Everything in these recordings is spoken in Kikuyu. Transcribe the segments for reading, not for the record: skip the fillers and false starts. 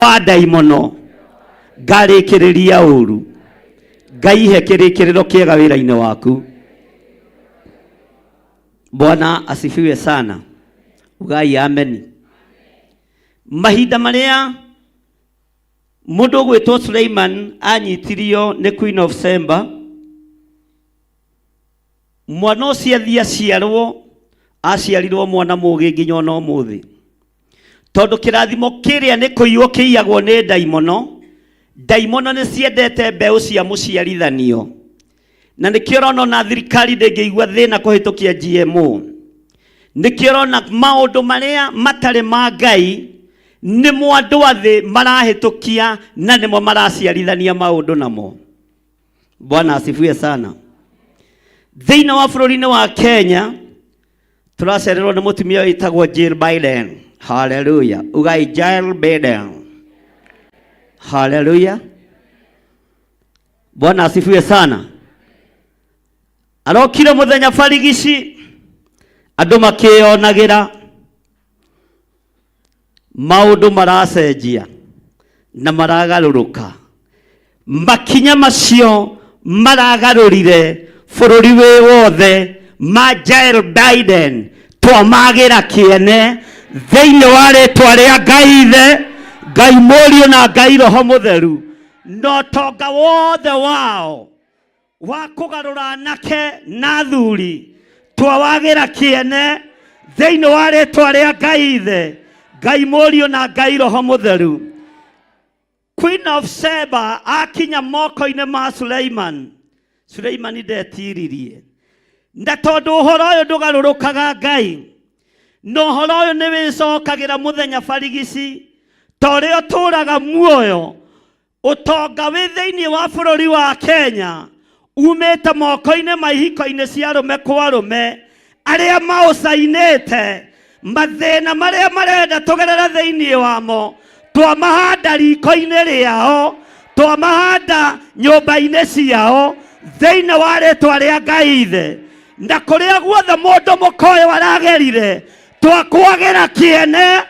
Wa ndaimono ngarĩkĩrĩria ũru. Ngai he kĩrĩkĩrĩro kĩega wĩra-inĩ waku. Bwana asifiwe sana. Ugai ameni. Mahinda marĩa mũndũ ũgwĩtwo Suleiman anyitirio nĩ Queen of Sheba, mwana ũcio athiĩ aciarwo, aciarirwo mwana mũgĩ nginya ona ũmũthĩ. Tondũ kĩrathimo kĩrĩa nĩ kũiywo kĩiyagwo nĩ ndaimono. Ndaimono nĩ ciendete mbeũ cia mũciarithanio, na nĩkĩo ũrona ona thirikari ndĩngĩigua thĩna kũhĩtũkia GMO. Nĩkĩo ũrona maũndũ marĩa matarĩ ma Ngai nĩmo andũ a thĩ marahĩtũkia na nĩmo maraciarithania maũndũ namo. Bwana asifiwe sana. Thĩinĩ wa bũrũri-inĩ wa Kenya tũracererwo nĩ mũtumia wĩtagwo Jill Biden. Haleluya. Ugai Jill Biden. Haleluya. Bwana asifiwe sana. Arokire mũthenya barigici andũ makĩyonagĩra maũndũ maracenjia na maragarũrũka. Makinya macio maragarũrire bũrũri wĩ wothe ma Jill Biden twamagĩra kĩene thĩinĩ wa rĩtwa rĩa Ngai Ithe, Ngai Mũriũ na Ngai Roho Mũtheru, na ũtonga wothe wao wa kũgarũra anake na athuri twawagĩra kĩene thĩinĩ wa rĩtwa rĩa Ngai Ithe, Ngai Mũriũ na Ngai Roho Mũtheru. Queen of Sheba akinya moko-inĩ ma Suleiman, Suleiman ndetiririe. Na tondũ ũhoro ũyũ ndũgarũrũkaga Ngai, na ũhoro ũyũ nĩ wĩcokagĩra mũthenya barigici, ta ũrĩa ũtũraga muoyo, ũtonga wĩ thĩinĩ wa bũrũri wa Kenya umĩte moko-inĩ ma ihiko-inĩ cia arũme kwa arũme arĩa maũcainĩte. Mathĩna marĩa marenda tũgerere thĩinĩ wamo, twamahanda riko-inĩ rĩao, twamahanda nyũmba-inĩ ciao thĩinĩ wa rĩtwa rĩa Ngai Ithe, na kũrĩa guothe mũndũ mũkoyo aragerire twakwagĩra kĩene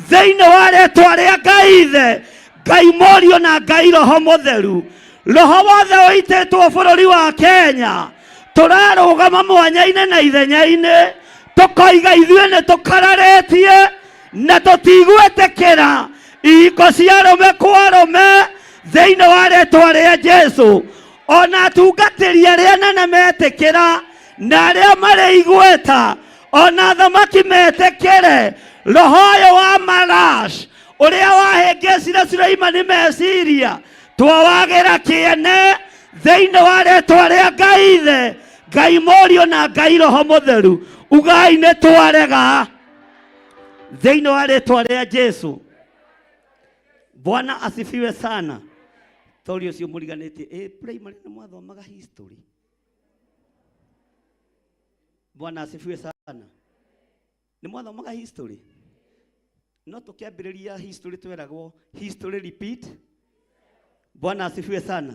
thĩinĩ wa rĩtwa rĩa Ngai Ithe, Ngai Mũriũ na Ngai Roho Mũtheru. Roho wothe ũitĩtwo bũrũri wa Kenya tũrarũgama mwanya-inĩ na ithenya-inĩ tũkoiga ithuĩ nĩ tũkararĩtie na tũtigwĩtĩkĩra ihiko cia arũme kwa arũme thĩinĩ wa rĩtwa rĩa Jesu. Ona atungatĩri arĩa nene metĩkĩra na arĩa marĩ igweta, ona athamaki metĩkĩre, roho ũyũ wa marash ũrĩa wahĩngĩcire Suleimani meciria twawagĩra kĩene thĩinĩ wa rĩtwa rĩa Ngai Ithe, Ngai Mũriũ na Ngai Roho Mũtheru. Ugai nĩ twarega thĩinĩ wa rĩtwa rĩa Jesu. Bwana asifiwe sana. Tori ũcio mũriganĩtie ĩ primary nĩ mwathomaga history. Bwana asifiwe sana. Nĩ mwathomaga history? No tũkĩambĩrĩria history tweragwo history repeat. Bwana asifiwe sana.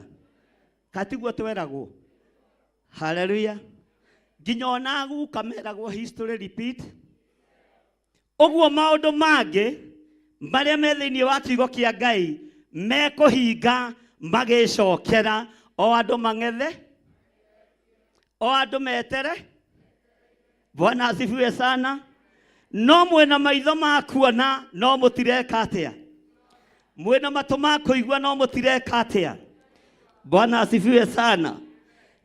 Katiguo tweragwo? Haleluya. Nginya ona guka meragwo history repeat. Ũguo maũndũ mangĩ marĩa me thĩinĩ wa kiugo kĩa Ngai mekũhinga magĩcokera, o andũ mang'ethe, o andũ metere. Bwana asifiwe sana. No mwĩna maitho ma kuona no mũtireka atĩa? Mwĩna matũ ma kũigua no mũtireka atĩa? Bwana asifiwe sana.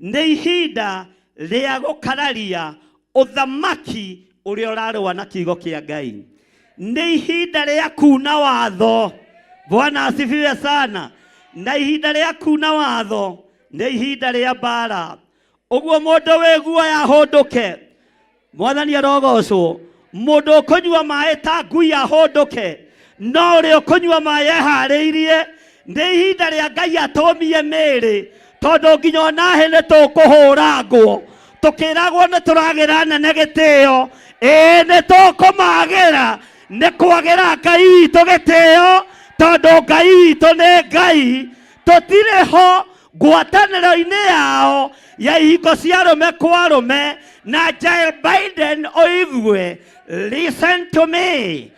Nĩ ihinda rĩa gũkararia ũthamaki ũrĩa ũrarũa na kiugo kĩa Ngai. Nĩ ihinda rĩa kuna watho. Bwana asifiwe sana. Na ihinda rĩa kuna watho nĩ ihinda rĩa mbara. Ũguo mũndũ wĩ guoya ahũndũke. Mwathani arogocwo. Mũndũ ũkũnyua maĩ ta ngui ahũndũke, no ũrĩa ũkũnyua maĩ eharĩirie. Nĩ ihinda rĩa Ngai atũmie mĩĩrĩ, tondũ nginya ona hĩ nĩ tũkũhũrangwo tũkĩragwo nĩ tũragĩra nene gĩtĩo. Ĩĩ nĩ tũkũmagĩra, nĩ kwagĩra Ngai witũ gĩtĩo, tondũ Ngai witũ nĩ Ngai. Tũtirĩ ho ngwatanĩro-inĩ yao ya ihiko cia arũme kwa arũme. Na Joe Biden ũigue, listen to me.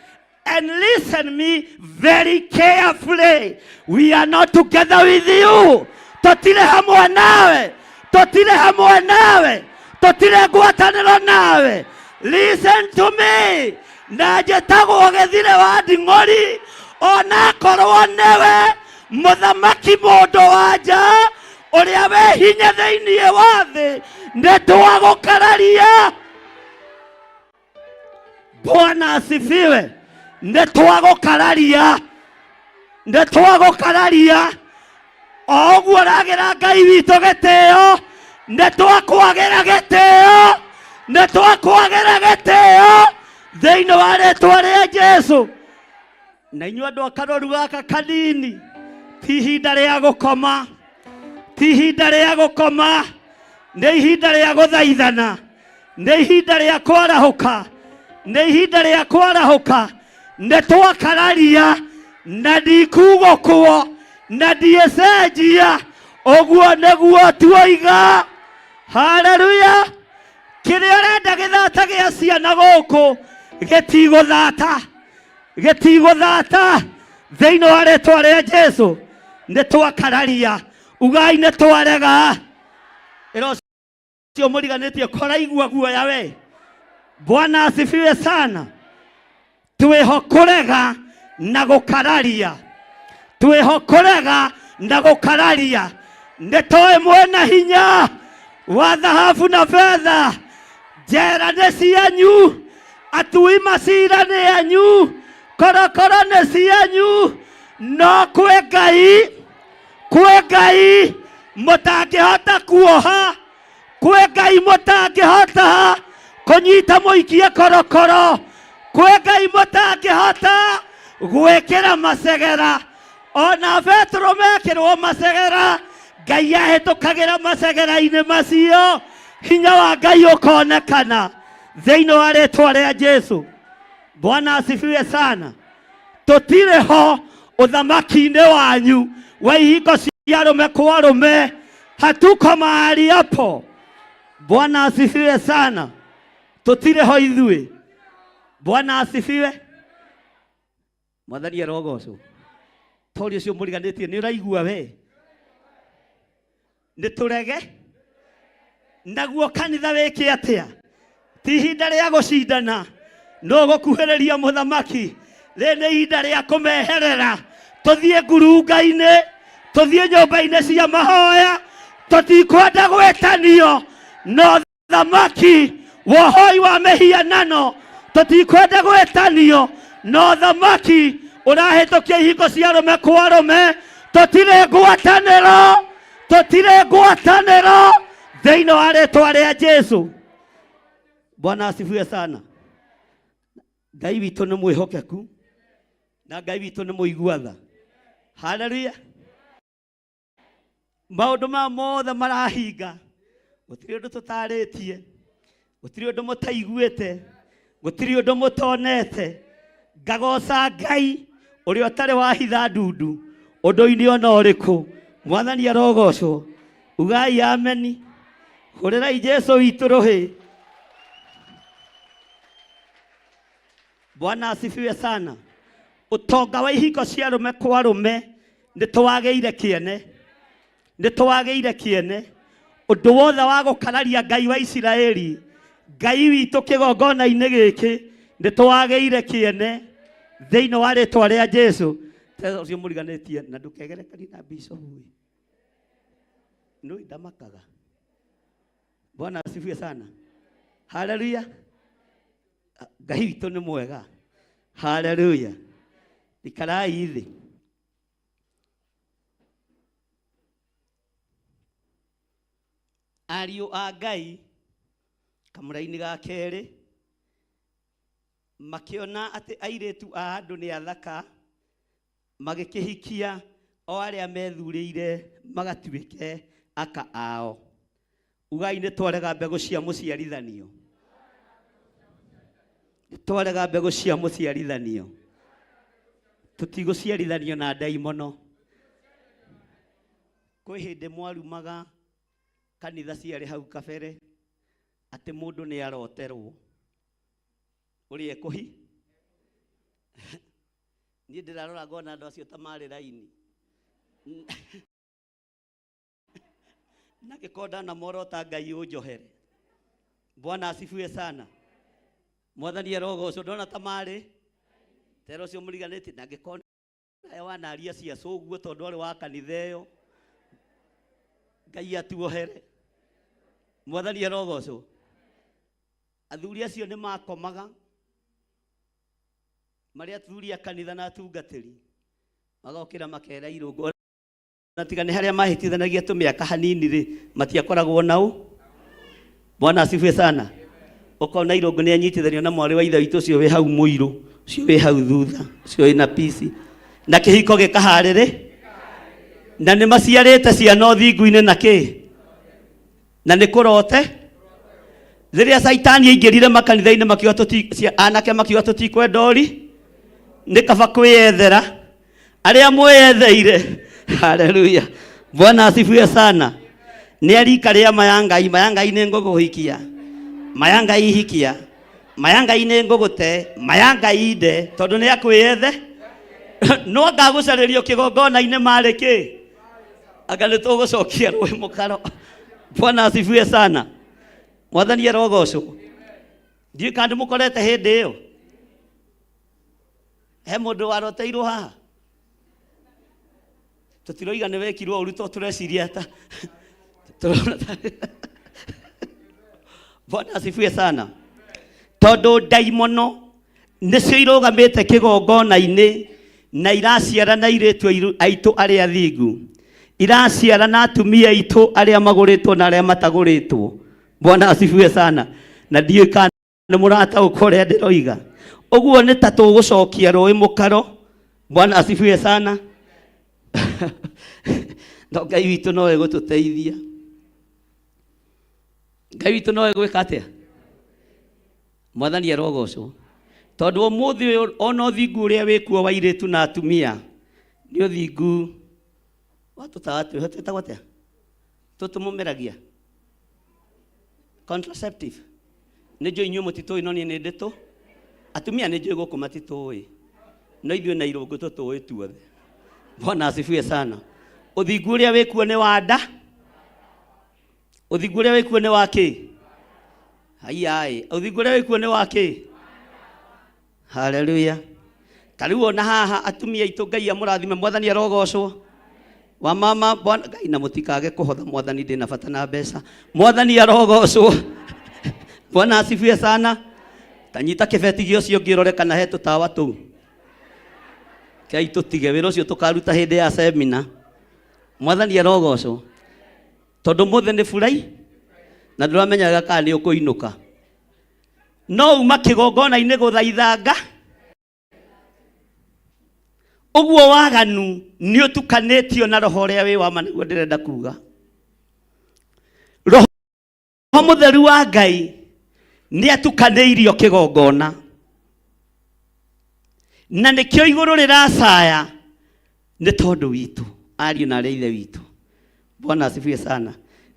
And listen me very carefully. We are not together with you. Tũtirĩ hamwe nawe. Tũtirĩ hamwe nawe. Tũtirĩ ngwatanĩro nawe. Listen to me. Na njĩtagwo Gĩthire wa Nding'ori, onakorwo nĩwe mũthamaki mũndũ wa nja ũrĩa wĩ hinya thĩinĩ wa thĩ, nĩ twagũkararia. Bwana asifiwe. Nĩ twagũkararia, nĩ twagũkararia. O ũguo ũragĩra Ngai witũ gĩtĩo, nĩ twakwagĩra gĩtĩo, nĩ twakwagĩra gĩtĩo thĩinĩ wa rĩtwa rĩa Jesu. Na inyuĩ andũ a karoru gaka kanini, ti ihinda rĩa gũkoma, ti ihinda rĩa gũkoma, nĩ ihinda rĩa gũthaithana, nĩ ihinda rĩa kwarahũka, nĩ ihinda rĩa kwarahũka. Nĩ twakararia na ndikugũkwo na ndiĩcenjia, ũguo nĩguo tuoiga. Haleluya. Kĩrĩa ũrenda gĩthata gĩa ciana gũkũ gĩtigũthata, gĩtigũthata thĩinĩ wa rĩtwa rĩa Jesu. Nĩ twakararia, ugai nĩ twarega. Ĩra ũcio mũriganĩtie koraigua guoya we. Bwana asifiwe sana. Twĩho kũrega na gũkararia, twĩho kũrega na gũkararia. Nĩ tũĩ mwĩna hinya wa thahabu na betha, njera nĩ cianyu, atui macira nĩ anyu, korokoro nĩ cianyu, no kwĩ Ngai, kwĩ Ngai mũtangĩhota kuoha, kwĩ Ngai mũtangĩhota kũnyita mũikie korokoro, kwĩ Ngai mũtangĩhota gwĩkĩra macegera. Ona Petero mekĩrwo macegera, Ngai ahĩtũkagĩra macegera-inĩ macio, hinya wa Ngai ũkonekana thĩinĩ wa rĩtwa rĩa Jesu. Bwana asifiwe sana. Tũtirĩ ho ũthamaki-inĩ wanyu wa ihingo cia arũme kwa arũme, hatuko mahali hapo. Bwana asifiwe sana. Tũtirĩ ho ithuĩ. Bwana asifiwe. Mwathani arogocwo. Tori ũcio mũriganĩtie nĩ ũraigua we. Nĩ tũrege naguo kanitha wĩke atĩa? Ti ihinda rĩa gũcindana, no gũkuhĩrĩria mũthamaki. Rĩrĩ nĩ ihinda rĩa kũmeherera, tũthiĩ ngurunga-inĩ, tũthiĩ nyũmba-inĩ cia mahoya. Tũtikwenda gwĩtanio no thamaki wohoi wa mĩhianano, tũtikwenda gwĩtanio no thamaki ũrahĩtũkia ihingo cia arũme kwa arũme. Tũtirĩ ngwatanĩro, tũtirĩ ngwatanĩro thĩinĩ wa rĩtwa rĩa Jesu. Bwana asifiwe sana. Ngai witũ nĩ mwĩhokeku na Ngai witũ nĩ mũigua tha. Haleluya. Maũndũ maya mothe marahinga, gũtirĩ ũndũ tũtarĩtie, gũtirĩ ũndũ mũtaiguĩte, gũtirĩ ũndũ mũtonete. Ngagoca Ngai ũrĩa ũtarĩ wahitha ndundu ũndũ-inĩ ona ũrĩkũ. Mwathani arogocwo. Ugai ameni. Hũrĩrai Jesu witũ rũhĩ. Bwana asifiwe sana. Ũtonga wa ihingo cia arũme kwa arũme nĩ twagĩire kĩene, nĩ twagĩire kĩene. Ũndũ wothe wa gũkararia Ngai wa Isiraeli, Ngai witũ kĩgongona-inĩ gĩkĩ, nĩ twagĩire kĩene thĩinĩ wa rĩtwa rĩa Jesu. Teza ũcio mũriganĩtie na ndũkegerekanie na bishop ĩ. Nĩ ndamakaga. Bwana asifiwe sana. Haleluya. Ngai witũ nĩ mwega. Haleluya. Ikarai thĩ. Ariũ a Ngai kamũra-inĩ ga kerĩ makĩona atĩ airĩtu a andũ nĩ athaka, magĩkĩhikia o arĩa methurĩire magatuĩke aka ao. Ugai nĩ twarega mbegũ cia mũciarithanio. Nĩ twarega mbegũ cia mũciarithanio. Tũtigũciarithanio na ndaimono. Kwĩ hĩndĩ mwarumaga kanitha ciarĩ hau kabere atĩ mũndũ nĩ aroterwo ũrĩa ekũhi. Niĩ ndĩrarora ngona andũ acio ta marĩ raini na gĩkonda na morota. Ngai ũnjohere. Bwana asifiwe sana. Mwathani arogocwo. Ndona ta marĩ tera ũcio mũriganĩtie na ngĩkona wanaria cia cũguo tondũ arĩ wa kanitha ĩyo. Ngai atuohere. Mwathani arogocwo. Athuri acio nĩ makomaga marĩ athuri a kanitha na atungatĩri, magokĩra makera irũngũ na tiga nĩ harĩa mahĩtithanagia tũmĩaka hanini rĩ, matiakoragwo nau. Bwana asifiwe sana. Ũkona irũngũ nĩ anyitithanio na mwarĩ wa ithe witũ ũcio wĩ hau mũirũ, ũcio wĩ hau thutha, ũcio wĩna pisi, na kĩhiko gĩkaharĩrĩ na nĩ maciarĩte ciana ũthingu-inĩ na kĩ na nĩ kũrote. Rĩrĩa Caitani aingĩrire makanitha-inĩ, makiuga anake makiuga tũtikwenda ũri, nĩ kaba kwĩyethera arĩa mwĩyetheire. Haleluya, Bwana asifiwe sana. Nĩ arika rĩa maya Ngai, maya Ngai nĩ ngũkũhikia, maya Ngai hikia, maya Ngai nĩ ngũgũte, maya Ngai nde, tondũ nĩ akwĩyethe no ngagũcarĩrio kĩgongona-inĩ marĩ kĩ anga nĩ tũgũcokia rũĩ mũkaro. Bwana asifiwe sana. Mwathani arogocwo. Ndiũĩ kana ndĩmũkorete hĩndĩ ĩyo he mũndũ waroteirwo haha. Tũtiroiga nĩ wekirwo ũru, to tũreciria ta tũrona Bwana asifiwe sana. Tondũ ndaimono nĩcio irũgamĩte kĩgongona-inĩ na iraciara na airĩtu aitũ arĩa athingu, iraciara na atumia aitũ arĩa magũrĩtwo na arĩa matagũrĩtwo. Bwana asifiwe sana. Na ndiũĩ kana nĩ mũrataũka ũrĩa ndĩroiga. Ũguo nĩ ta tũgũcokia rũĩ mũkaro. Bwana asifiwe sana. No Ngai witũ no egũtũteithia. Ngai witũ no egwĩka atĩa? Mwathani arogocwo. Tondũ ũmũthĩ ũyũ ona ũthingu ũrĩa wĩkuo wa airĩtu na atumia nĩ ũthingu wa tũtawa twĩho twĩtagwo atĩa, tũtũmũmeragia contraceptive. Nĩ njũĩ inyuĩ mũtitũĩ, no niĩ nĩ ndĩtũ atumia nĩ njũĩ gũkũ matitũĩ, no ithuĩ na irũngũ tũtũĩ tuothe. Bwana asifiwe sana. Ũthingu ũrĩa wĩkuo nĩ wa nda, ũthingu ũrĩa wĩkuo nĩ wa kĩ? Haiyaĩ, ũthingu ũrĩa wĩkuo nĩ wa kĩ? Haleluya. Ta rĩu ona haha atumia aitũ, Ngai amũrathime. Mwathani arogocwo. Wa mama, Bwana Ngai, na mũtikage kũhotha Mwathani, ndĩna bata na mbeca. Mwathani arogocwo. Bwana asifiwe sana. Ta nyita kĩbeti gĩa ũcio ũngĩ ũrore kana he tũtawa tũu. Kei tũtige wĩra ũcio tũkaruta hĩndĩ ya semina. Mwathani arogocwo. Tondũ mũthĩ nĩ burai na ndũramenyaga kana nĩ ũkũinũka, no uma kĩgongona-inĩ gũthaithanga ũguo. Waganu nĩ ũtukanĩtio na roho ũrĩa wĩ wa ma. Nĩguo ndĩrenda kuga, roho mũtheru wa Ngai nĩ atukanĩirio kĩgongona, na nĩkĩo igũrũ rĩracaya nĩ tondũ witũ ariũ na arĩa ithe witũ. Bwana asifiwe sana.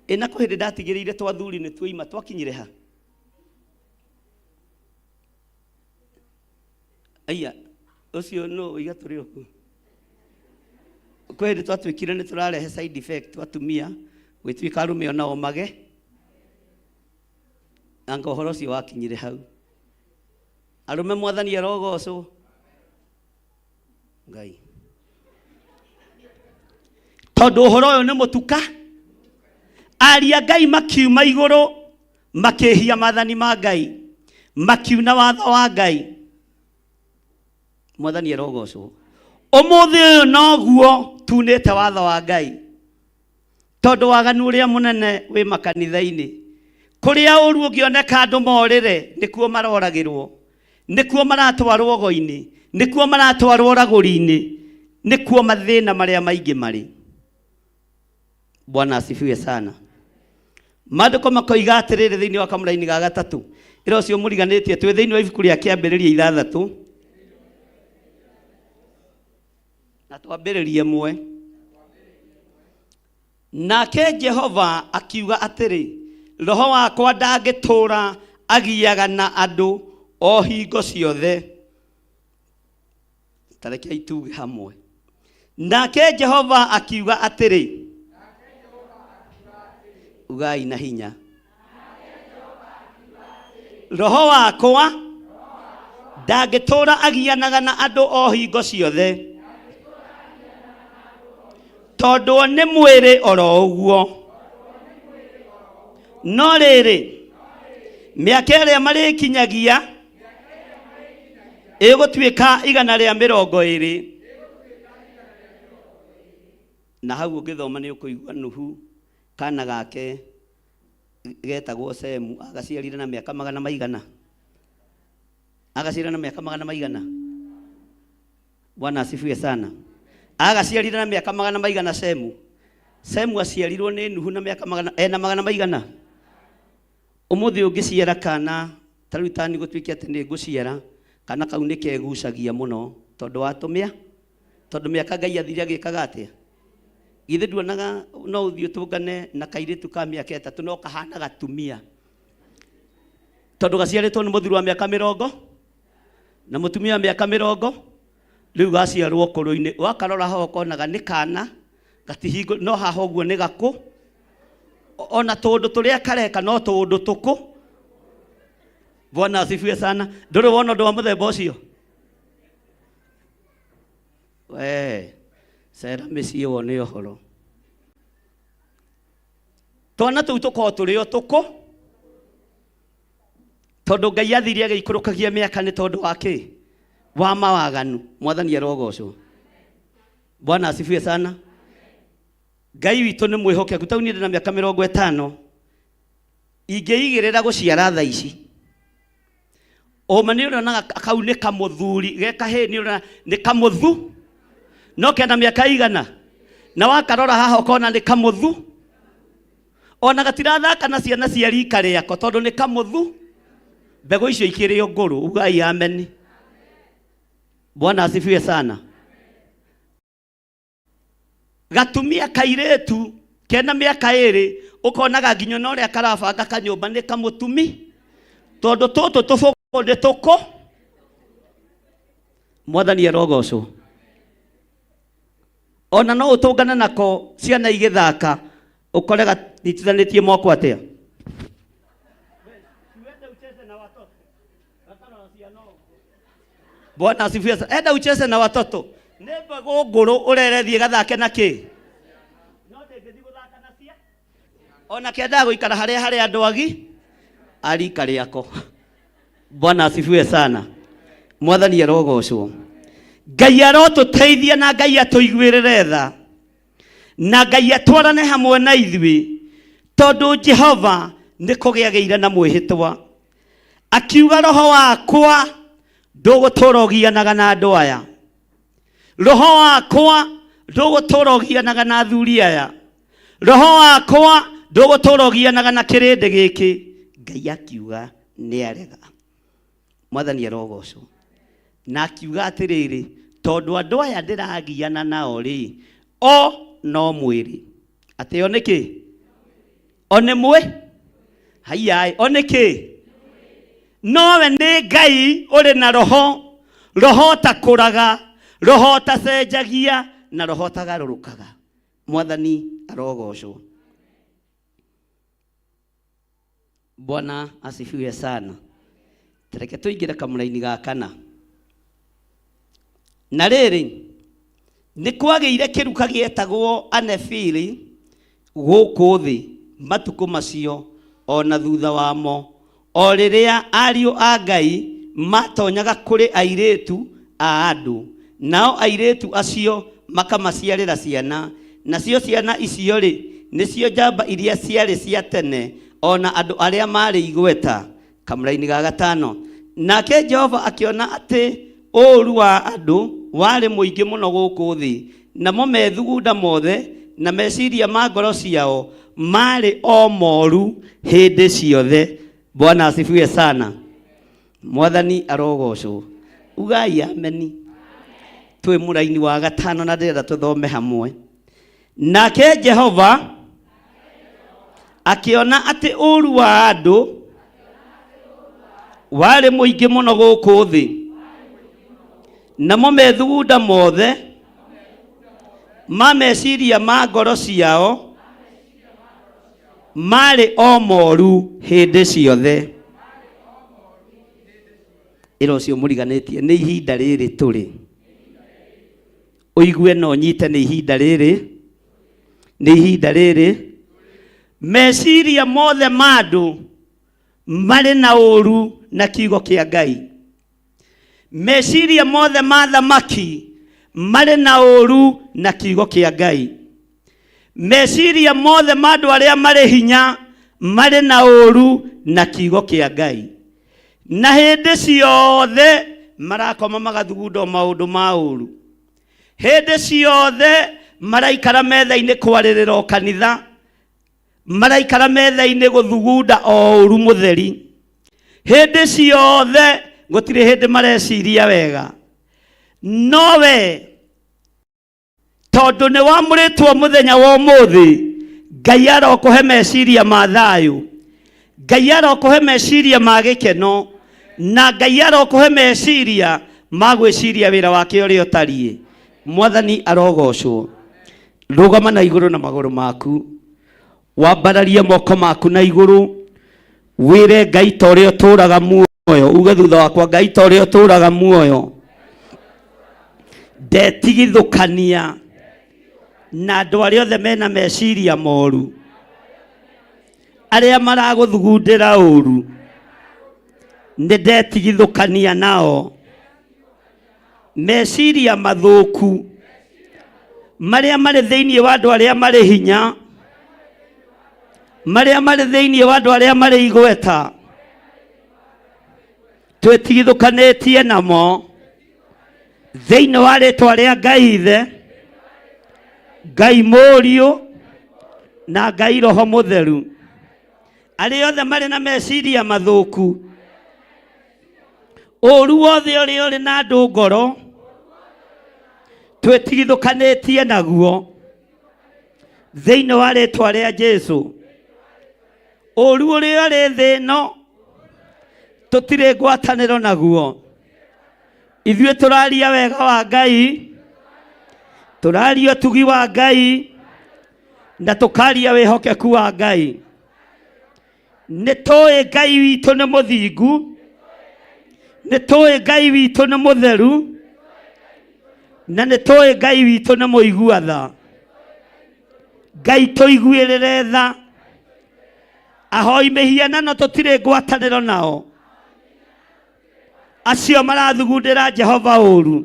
Ĩ na kwĩ hĩndĩ ndatigĩrĩire twathuri nĩ tuoima twakinyire ha aya ũcio no ũiga tũrĩ okuo. Kwĩ hĩndĩ twatuĩkire nĩ tũrarehe side effect atumia gwĩtuĩka arũme onao mage anga ũhoro ũcio wakinyire hau arũme. Mwathani arogocwo. Ngai, tondũ ũhoro ũyũ nĩ mũtuka, aria Ngai makiuma igũrũ makĩhia maathani ma Ngai, makiuna watho wa Ngai. Mwathani arogocwo. Ũmũthĩ ũyũ noguo tunĩte watho wa Ngai, tondũ waganu ũrĩa mũnene wĩ makanitha-inĩ, kũrĩa ũru ũngĩoneka andũ morĩre, nĩkuo maroragĩrwo, nĩkuo maratwarwo go-inĩ, nĩkuo maratwarwo ragũri-inĩ, nĩkuo mathĩna marĩa maingĩ marĩ. Bwana asifiwe sana. Maandĩko makoiga atĩrĩrĩ thĩinĩ wa kamũraini ga gatatũ ĩra ũcio mũriganĩtie, twĩ thĩinĩ wa ibuku rĩa Kĩambĩrĩria 6 na twambĩrĩrie 1. Nake Jehova akiuga atĩrĩ, roho wakwa ndangĩtũũra agiaga na andũ o hingo ciothe. Ta rekei tuge hamwe. Nake Jehova akiuga atĩrĩ, ugai na hinya, roho wakwa ndangĩtũũra agianaga na andũ o hingo ciothe, tondũ o nĩ mwĩrĩ oro ũguo. No rĩrĩ, mĩaka ĩrĩa marĩkinyagia ĩgũtuĩka 120. Na hau ũngĩthoma nĩ ũkũigua Nuhu kana gake getagwo Semu agaciarire na mĩaka magana maigana, agaciarire na mĩaka magana maigana. Bwana asifiwe sana. Agaciarire na mĩaka magana maigana Semu. Semu aciarirwo nĩ Nuhu na mĩaka magana ena magana maigana. Ũmũthĩ ũngĩciara kana ta rĩu tani gũtuĩke atĩ nĩ ngũciara kana kau nĩ kegucagia mũno tondũ wa tũmĩa, tondũ mĩaka Ngai athire agĩkaga atĩa? Githĩ nduonaga no ũthiĩ ũtũngane na kairĩtu ka mĩaka 3 no kahana gatumia, tondũ gaciarĩtwo nĩ mũthuri wa mĩaka 20 na mũtumia wa mĩaka 20, rĩu gaciarwo ũkũrũ-inĩ, wakarora ho ũkonaga nĩ kana gatihingo, no haha ũguo nĩ gakũ, ona tũũndũ tũrĩa kareka no tũũndũ tũkũ. Bwana asifiwe sana. Ndũrĩ wona ũndũ wa mũthemba ũcio? We cera mĩciĩ wone ũhoro. Twana tũu tũkoragwo tũrĩ o tũkũ, tondũ Ngai athire agĩikũrũkagia mĩaka nĩ tondũ wa kĩ? Wa mawaganu. Mwathani arogocwo. Bwana asifiwe sana. Ngai witũ nĩ mwĩhokeku. Tau niĩ ndĩ na mĩaka 50, ingĩigĩrĩra gũciara thaa ici, ũma nĩ ũrĩonaga kau nĩ kamũthuri ge kahĩĩ, nĩ ũrĩona nĩ kamũthu, no kena mĩaka igana, na wakarora haha ũkona nĩ kamũthu, ona gatirathaka na ciana cia rika rĩako tondũ nĩ kamũthu. Mbegũ icio ikĩrĩ o ngũrũ. Ugai ameni. Bwana asifiwe sana. Gatumia kairĩtu kena mĩaka 2 ũkonaga nginya na ũrĩa karabanga kanyũmba nĩ kamũtumi, tondũ tũtũ tũbũgũ nĩ tũkũ. Mwathani arogocwo. Ona no ũtũngane nako ciana igĩthaka ũkore ganyitithanĩtie moko atĩa. Bwana asifiwe sana. Enda ucheze na watoto. Nĩ mbegũ ngũrũ ũrerethiĩ gathake na kĩ? No ndĩngĩthiĩ gũthaka na cia. Ona kĩendaga gũikara harĩa harĩ andũ agi a rika rĩako. Bwana asifiwe sana. Mwathani arogocwo. Ngai arotũteithia na Ngai atũiguĩrĩre tha na Ngai atwarane hamwe na ithuĩ, tondũ Jehova nĩ kũgĩagĩire na mwĩhĩtwa akiuga, roho wakwa ndũgũtũra ũgianaga na andũ aya, roho wakwa ndũgũtũra ũgianaga na athuri aya, roho wakwa ndũgũtũra ũgianaga na kĩrĩndĩ gĩkĩ. Ngai akiuga nĩ arega. Mwathani arogocwo. Na akiuga atĩrĩrĩ, tondũ andũ aya ndĩragiana nao rĩ, o no mwĩrĩ. Atĩ o nĩkĩ? O nĩ mwĩ? Haiya, o nĩkĩ? Nowe nĩ Ngai ũrĩ na roho, roho ũtakũraga, roho ũtacenjagia, na roho ũtagarũrũkaga. Mwathani arogocwo. Bwana asifiwe sana. Tereke tũingĩre kamũraini ga kana. Na rĩrĩ, nĩ kwagĩire kĩruka gĩetagwo Anefili gũkũ thĩ matukũ macio o na thutha wamo, o rĩrĩa ariũ a Ngai matonyaga kũrĩ airĩtu a andũ, nao airĩtu acio makamaciarĩra ciana. Nacio ciana icio-rĩ, nĩcio njamba iria ciarĩ cia tene, o na andũ arĩa maarĩ igweta. Kamũraini ga gatano. Nake Jehova akĩona atĩ ũũru wa andũ warĩ mũingĩ mũno gũkũ thĩ, namo methugunda mothe na meciria ma ngoro ciao maarĩ o moru hĩndĩ ciothe. Bwana asifiwe sana. Mwathani arogocwo. Ugai ameni. Twĩ mũraini wa gatano na ndĩrenda tũthome hamwe. Nake Jehova akĩona atĩ ũũru wa andũ warĩ mũingĩ mũno gũkũ thĩ, Namo methugunda mothe ma meciria ma ngoro ciao marĩ o moru hĩndĩ ciothe. Ĩra ũcio mũriganĩtie nĩ ihinda rĩrĩ tũrĩ. Ũigue na ũnyite nĩ ihinda rĩrĩ, nĩ ihinda rĩrĩ. Meciria mothe ma andũ marĩ na ũru na kiugo kĩa Ngai. Meciria mothe ma thamaki marĩ na ũru na kiugo kĩa Ngai. Meciria mothe ma andũ arĩa marĩ hinya marĩ na ũru na kiugo kĩa Ngai. Na hĩndĩ ciothe marakoma magathugunda o maũndũ ma ũru. Hĩndĩ ciothe maraikara metha-inĩ kwarĩrĩra o kanitha, maraikara metha-inĩ gũthugunda o ũru mũtheri. Hĩndĩ ciothe gũtirĩ hĩndĩ mareciria wega. No we tondũ nĩ wamũrĩtwo mũthenya wa ũmũthĩ, Ngai arokũhe meciria ma thayũ, Ngai arokũhe meciria ma gĩkeno, na Ngai arokũhe meciria ma gwĩciria wĩra wake ũrĩa ũtariĩ. Mwathani arogocwo. Rũgama na igũrũ na magũrũ maku, wambararie moko maku na igũrũ, wĩre Ngai ta ũrĩa ũtũraga muoyo, uge thutha wakwa, Ngai ta ũrĩa ũtũraga muoyo, ndetigithũkania na andũ arĩa othe mena meciria moru, arĩa maragũthugundĩra ũru, nĩ ndetigithũkania nao. Meciria mathũku marĩa marĩ thĩinĩ wa andũ arĩa marĩ hinya, marĩa marĩ thĩinĩ wa andũ arĩa marĩ igweta, twĩtigithũkanĩtie namo thĩinĩ wa rĩtwa rĩa Ngai Ithe, Ngai Mũriũ na Ngai Roho Mũtheru. Arĩa othe marĩ na meciria mathũku, ũru wothe ũrĩa ũrĩ na andũ ngoro, twĩtigithũkanĩtie naguo thĩinĩ wa rĩtwa rĩa Jesu. Ũru ũrĩa ũrĩ thĩ ĩno tũtirĩ ngwatanĩro naguo. Ithuĩ tũraria wega wa Ngai, tũraria ũtugi wa Ngai, na tũkaria wĩhokeku wa Ngai. Nĩ tũĩ Ngai witũ nĩ mũthingu, nĩ tũĩ Ngai witũ nĩ mũtheru, na nĩ tũĩ Ngai witũ nĩ mũigua tha. Ngai tũiguĩrĩre tha. Ahoi mĩhianano tũtirĩ ngwatanĩro nao, acio marathugundĩra Jehova ũru,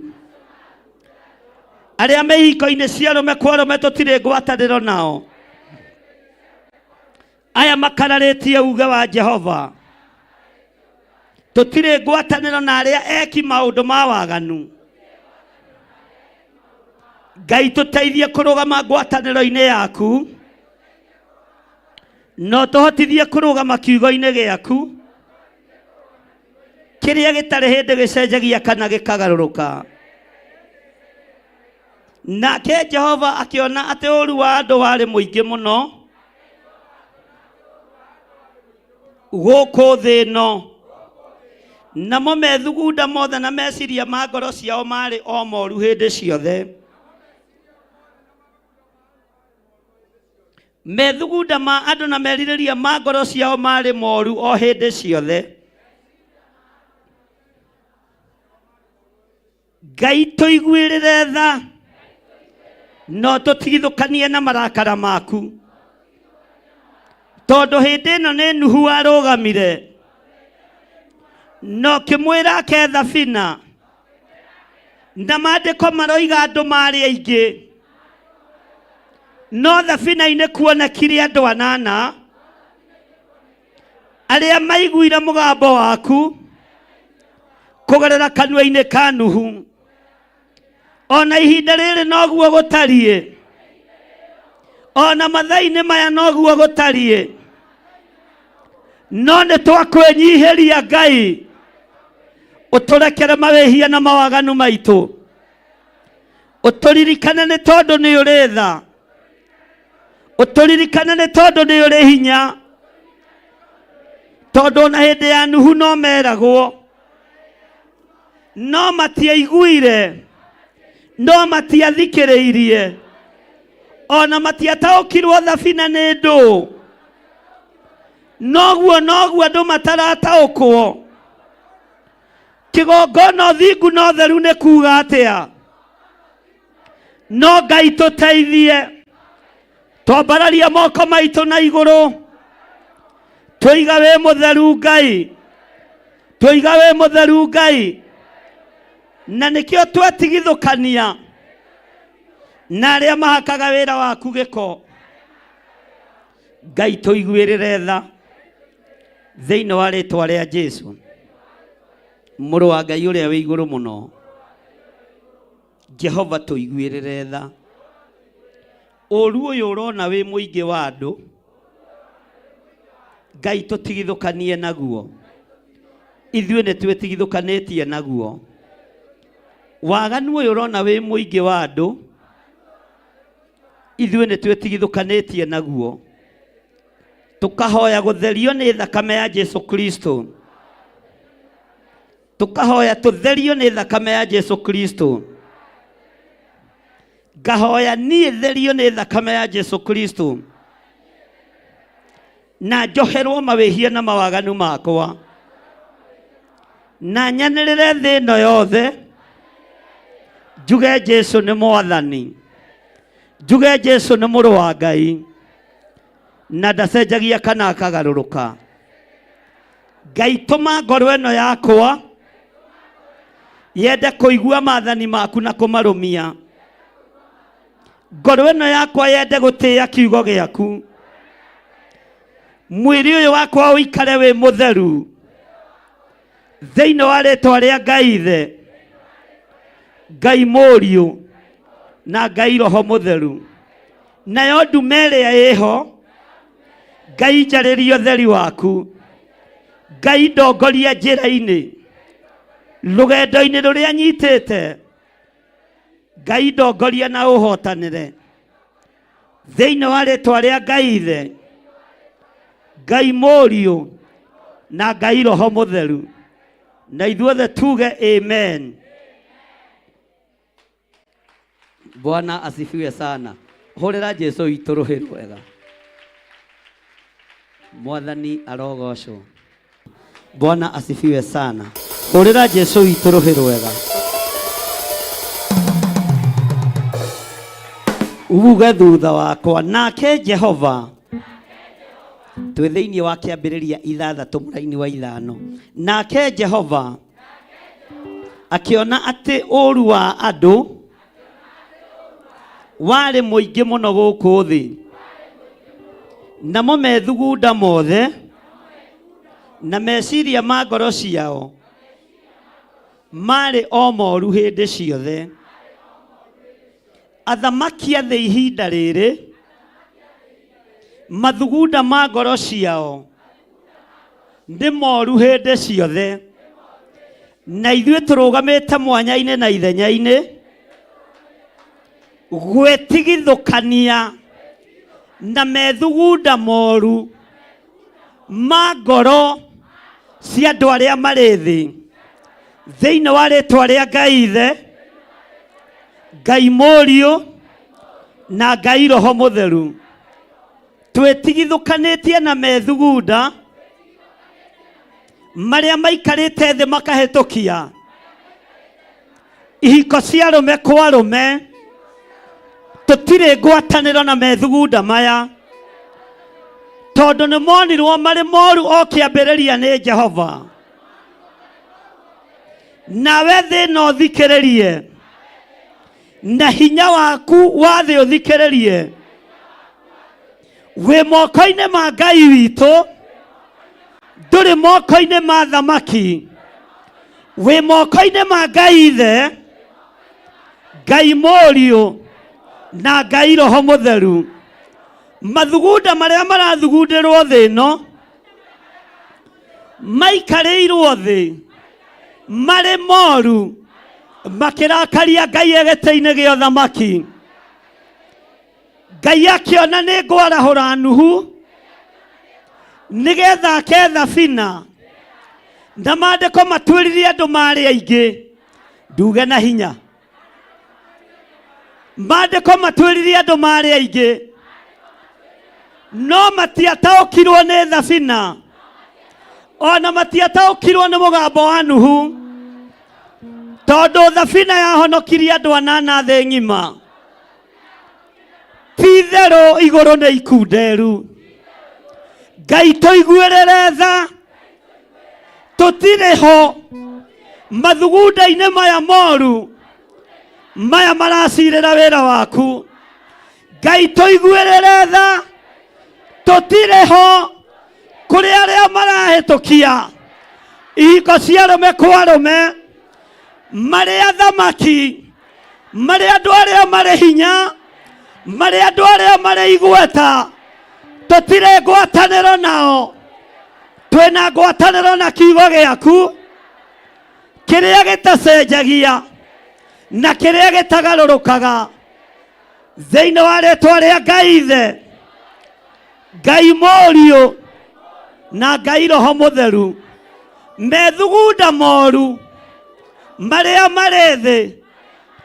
arĩa me ihiko-inĩ cia arũme kwa arũme tũtirĩ ngwatanĩro nao, aya makararĩtie uge wa Jehova, tũtirĩ ngwatanĩro na arĩa eki maũndũ ma waganu. Ngai tũteithie kũrũgama ngwatanĩro-inĩ yaku, no tũhotithie kũrũgama kiugo-inĩ gĩaku kĩrĩa gĩtarĩ hĩndĩ gĩcenjagia kana gĩkagarũrũka. Nake Jehova akĩona atĩ ũũru wa andũ warĩ mũingĩ mũno gũkũ thĩ ĩno, namo methugunda mothe na meciria ma ngoro ciao marĩ o moru hĩndĩ ciothe. Methugunda ma andũ na merirĩria ma ngoro ciao marĩ moru o hĩndĩ ciothe. Ngai tũiguĩrĩre tha, no tũtigithũkanie na marakara maku, tondũ hĩndĩ ĩno nĩ Nuhu arũgamire na ũkĩmwĩra ake thabina, na maandĩko maroiga andũ marĩ aingĩ, no thabina-inĩ kuonekire andũ anana arĩa maiguire mũgambo waku kũgerera kanua-inĩ ka Nuhu. Ona ihinda rĩrĩ noguo gũtariĩ, ona mathaa-inĩ maya noguo gũtariĩ, no nĩ twakwĩnyihĩria Ngai, ũtũrekere mawĩhia na mawaganu maitũ, ũtũririkane nĩ tondũ nĩ ũrĩ tha, ũtũririkane nĩ tondũ nĩ ũrĩ hinya, tondũ ona hĩndĩ ya Nuhu no meragwo. No matiaiguire, no matiathikĩrĩirie, ona matiataũkirwo thabina nĩ ndũ. Noguo noguo andũ matarataũkwo. Kĩgongona ũthingu na ũtheru nĩ kuga atĩa? No Ngai tũteithie, twambararia moko maitũ na igũrũ, tũiga wĩ mũtheru Ngai, tũiga wĩ mũtheru Ngai. Na nĩkĩo twetigithũkania na arĩa mahakaga wĩra waku gĩko. Ngai tũiguĩrĩre tha thĩinĩ wa rĩtwa rĩa Jesu, mũrũ wa Ngai ũrĩa wĩ igũrũ mũno. Jehova tũiguĩrĩre tha. Ũru ũyũ ũrona wĩ mũingĩ wa andũ, Ngai tũtigithũkanie naguo. Ithuĩ nĩ twĩtigithũkanĩtie naguo. Waganu ũyũ ũrona wĩ mũingĩ wa andũ, ithuĩ nĩ twĩtigithũkanĩtie naguo. Tũkahoya gũtherio nĩ thakame ya Jesu Kristo. Tũkahoya tũtherio nĩ thakame ya Jesu Kristo. Ngahoya niĩ therio nĩ thakame ya Jesu Kristo, na njoherwo mawĩhia na mawaganu makwa, na nyanĩrĩre thĩ ĩno yothe njuge Jesu nĩ Mwathani, njuge Jesu nĩ mũrũ wa Ngai, na ndacenjagia kana akagarũrũka. Ngai tũma ngoro ĩno yakwa yende kũigua maathani maku na kũmarũmia. Ngoro ĩno yakwa yende gũtĩĩa kiugo gĩaku. Mwĩrĩ ũyũ wakwa ũikare wĩ mũtheru thĩinĩ wa rĩtwa rĩa Ngai Ithe, Ngai Mũriũ na Ngai Roho Mũtheru. Nayo ndume ĩrĩa ĩho, Ngai njarĩria ũtheri waku. Ngai ndongoria njĩra-inĩ, rũgendo-inĩ rũrĩa nyitĩte, Ngai ndongoria na ũhotanĩre thĩinĩ wa rĩtwa rĩa Ngai Ithe, Ngai Mũriũ na Ngai Roho Mũtheru. Na ithuothe tuge amen. Bwana asifiwe sana. Hũrĩra Jesu witũ rũhĩ rwega. Mwathani arogocwo. Bwana asifiwe sana. Hũrĩra Jesu witũ rũhĩ rwega. Uge thutha wakwa, nake Jehova twĩ thĩinĩ wa Kĩambĩrĩria 6 mũraini wa 5. Nake Jehova akĩona atĩ ũũru wa andũ warĩ mũingĩ mũno gũkũ thĩ, namo methugunda mothe na meciria ma ngoro ciao marĩ o moru hĩndĩ ciothe. Athamaki a thĩ ihinda rĩrĩ, mathugunda ma ngoro ciao nĩ moru hĩndĩ ciothe, na ithuĩ tũrũgamĩte mwanya-inĩ na ithenya-inĩ gwĩtigithũkania na methugunda moru ma ngoro cia andũ arĩa marĩ thĩ, thĩinĩ wa rĩtwa rĩa Ngai Ithe, Ngai Mũriũ na Ngai Roho Mũtheru. Twĩtigithũkanĩtie na methugunda marĩa maikarĩte thĩ makahĩtũkia ihiko cia arũme kwa arũme. Tũtirĩ ngwatanĩro na methugunda maya, tondũ nĩ monirwo marĩ moru o kĩambĩrĩria nĩ Jehova. Nawe thĩ ĩno ũthikĩrĩrie, na hinya waku wa thĩ ũthikĩrĩrie, wĩ moko-inĩ ma Ngai witũ, ndũrĩ moko-inĩ ma thamaki, wĩ moko-inĩ ma Ngai Ithe, Ngai Mũriũ na Ngai Roho Mũtheru. Mathugunda marĩa marathugundĩrwo thĩ ĩno maikarĩirwo thĩ marĩ moru, makĩrakaria Ngai e gĩtĩ-inĩ gĩa ũthamaki. Ngai akĩona nĩ ngwarahũra Nuhu nĩgetha ake thabina, na maandĩko matuĩririe andũ marĩ aingĩ. Nduge na hinya. Maandĩko matwĩrire andũ marĩ aingĩ no matiataũkirwo nĩ thabina, ona matiataũkirwo nĩ mũgambo wa Nuhu, tondũ thabina yahonokirie andũ anana thĩ ng'ima. Ti itherũ igũrũ nĩ ikunderu. Ngai tũiguĩrĩre tha, tũtirĩ ho mathugunda-inĩ maya moru maya maracirĩra wĩra waku. Ngai tũiguĩrĩre tha, tũtirĩ ho kũrĩ arĩa marahĩtũkia ihiko cia arũme kwa arũme, marĩ athamaki, marĩ andũ arĩa marĩ hinya, marĩ andũ arĩa marĩ igweta, tũtirĩ ngwatanĩro nao. Twĩna ngwatanĩro na kiugo gĩaku kĩrĩa gĩtacenjagia na kĩrĩa gĩtagarũrũkaga, thĩinĩ wa rĩtwa rĩa Ngai Ithe, Ngai Mũriũ na Ngai Roho Mũtheru. Methugunda moru marĩa marĩ thĩ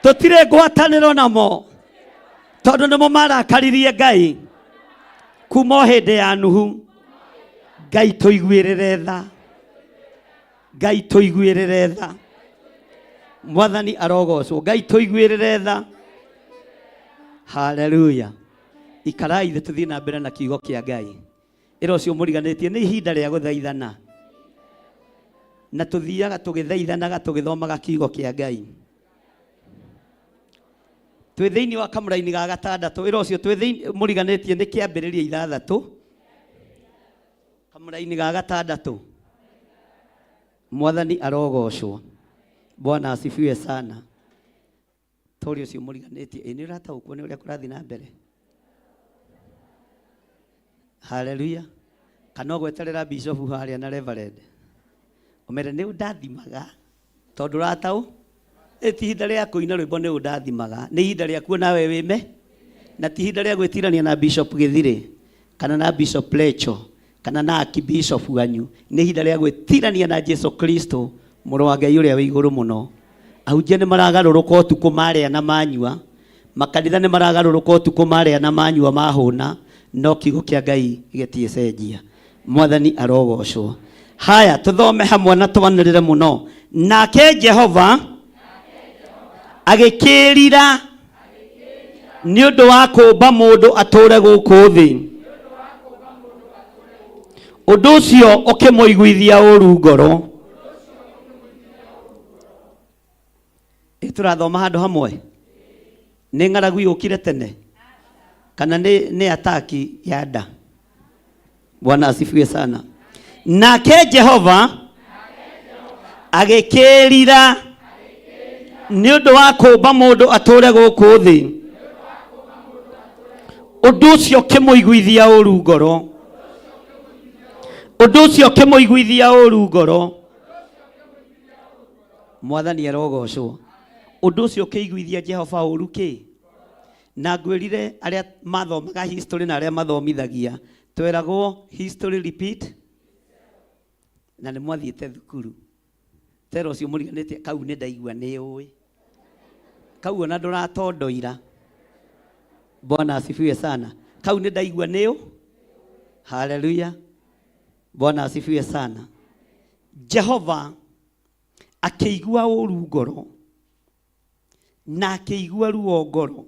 tũtirĩ ngwatanĩro namo, tondũ nĩmo marakaririe Ngai kuma o hĩndĩ ya Nuhu. Ngai tũiguĩrĩre tha, Ngai tũiguĩrĩre tha. Mwathani arogocwo. Ngai tũiguĩrĩre tha. Haleluya. Ikarai thĩ tũthiĩ na mbere na kiugo kĩa Ngai. Ĩra ũcio mũriganĩtie nĩ ihinda rĩa gũthaithana, na tũthiaga tũgĩthaithanaga tũgĩthomaga kiugo kĩa Ngai. Twĩ thĩinĩ wa kamũraini ga gatandatũ. Ĩra ũcio twĩ thĩinĩ mũriganĩtie nĩ kĩambĩrĩria ithathatũ, kamũraini ga gatandatũ. Mwathani arogocwo. Bwana asifiwe sana. Tori ũcio mũriganĩtie, ĩ nĩ ũrataũkwo nĩ ũrĩa kũrathiĩ na mbere? Haleluya. Kana ũgweterera bishop harĩa na reverend ũmere nĩ ũndathimaga tondũ ũrataũ. Ĩ ti ihinda rĩa kũina rwĩmbo nĩ ũndathimaga, nĩ ihinda rĩaku nawe wĩme, na ti ihinda rĩa gwĩtirania na bishop Gĩthirĩ kana na bishop Lecho kana na archbishop wanyu. Nĩ ihinda rĩa gwĩtirania na Jesu Kristo, mũrũ wa Ngai ũrĩa wĩ igũrũ mũno. Ahunjia nĩ maragarũrũka ũtukũ marĩa na manyua, makanitha nĩ maragarũrũka ũtukũ marĩa na manyua mahũna, no kiugo kĩa Ngai gĩtiĩcenjia. Mwathani arogocwo. Haya, tũthome hamwe na twanĩrĩre mũno. Nake Jehova agĩkĩĩrira nĩ ũndũ wa kũũmba mũndũ atũũre gũkũ thĩ, ũndũ ũcio ũkĩmũiguithia ũũru ngoro. Ĩ tũrathoma handũ hamwe? Nĩ ng'aragu yũkire tene kana nĩ ataki ya nda? Bwana asifiwe sana. Nake Jehova agĩkĩĩrira nĩ ũndũ wa kũũmba mũndũ atũũre gũkũ thĩ, ũndũ ũcio ũkĩmũiguithia ũũru ngoro. Ũndũ ũcio ũkĩmũiguithia ũũru ngoro. Mwathani arogocwo. Ũndũ ũcio ũkĩiguithia Jehova ũũru kĩ? Na ngwĩrire arĩa mathomaga history na arĩa mathomithagia, tweragwo history repeat, na nĩ mwathiĩte thukuru. Tera ũcio mũriganĩtie kau nĩ ndaigua nĩ ũĩ. Kau ona ndũratondoira. Bwana asifiwe sana. Kau nĩ ndaigua nĩ ũ. Haleluya. Bwana asifiwe sana. Jehova akĩigua ũru ngoro na akĩigua ruo ngoro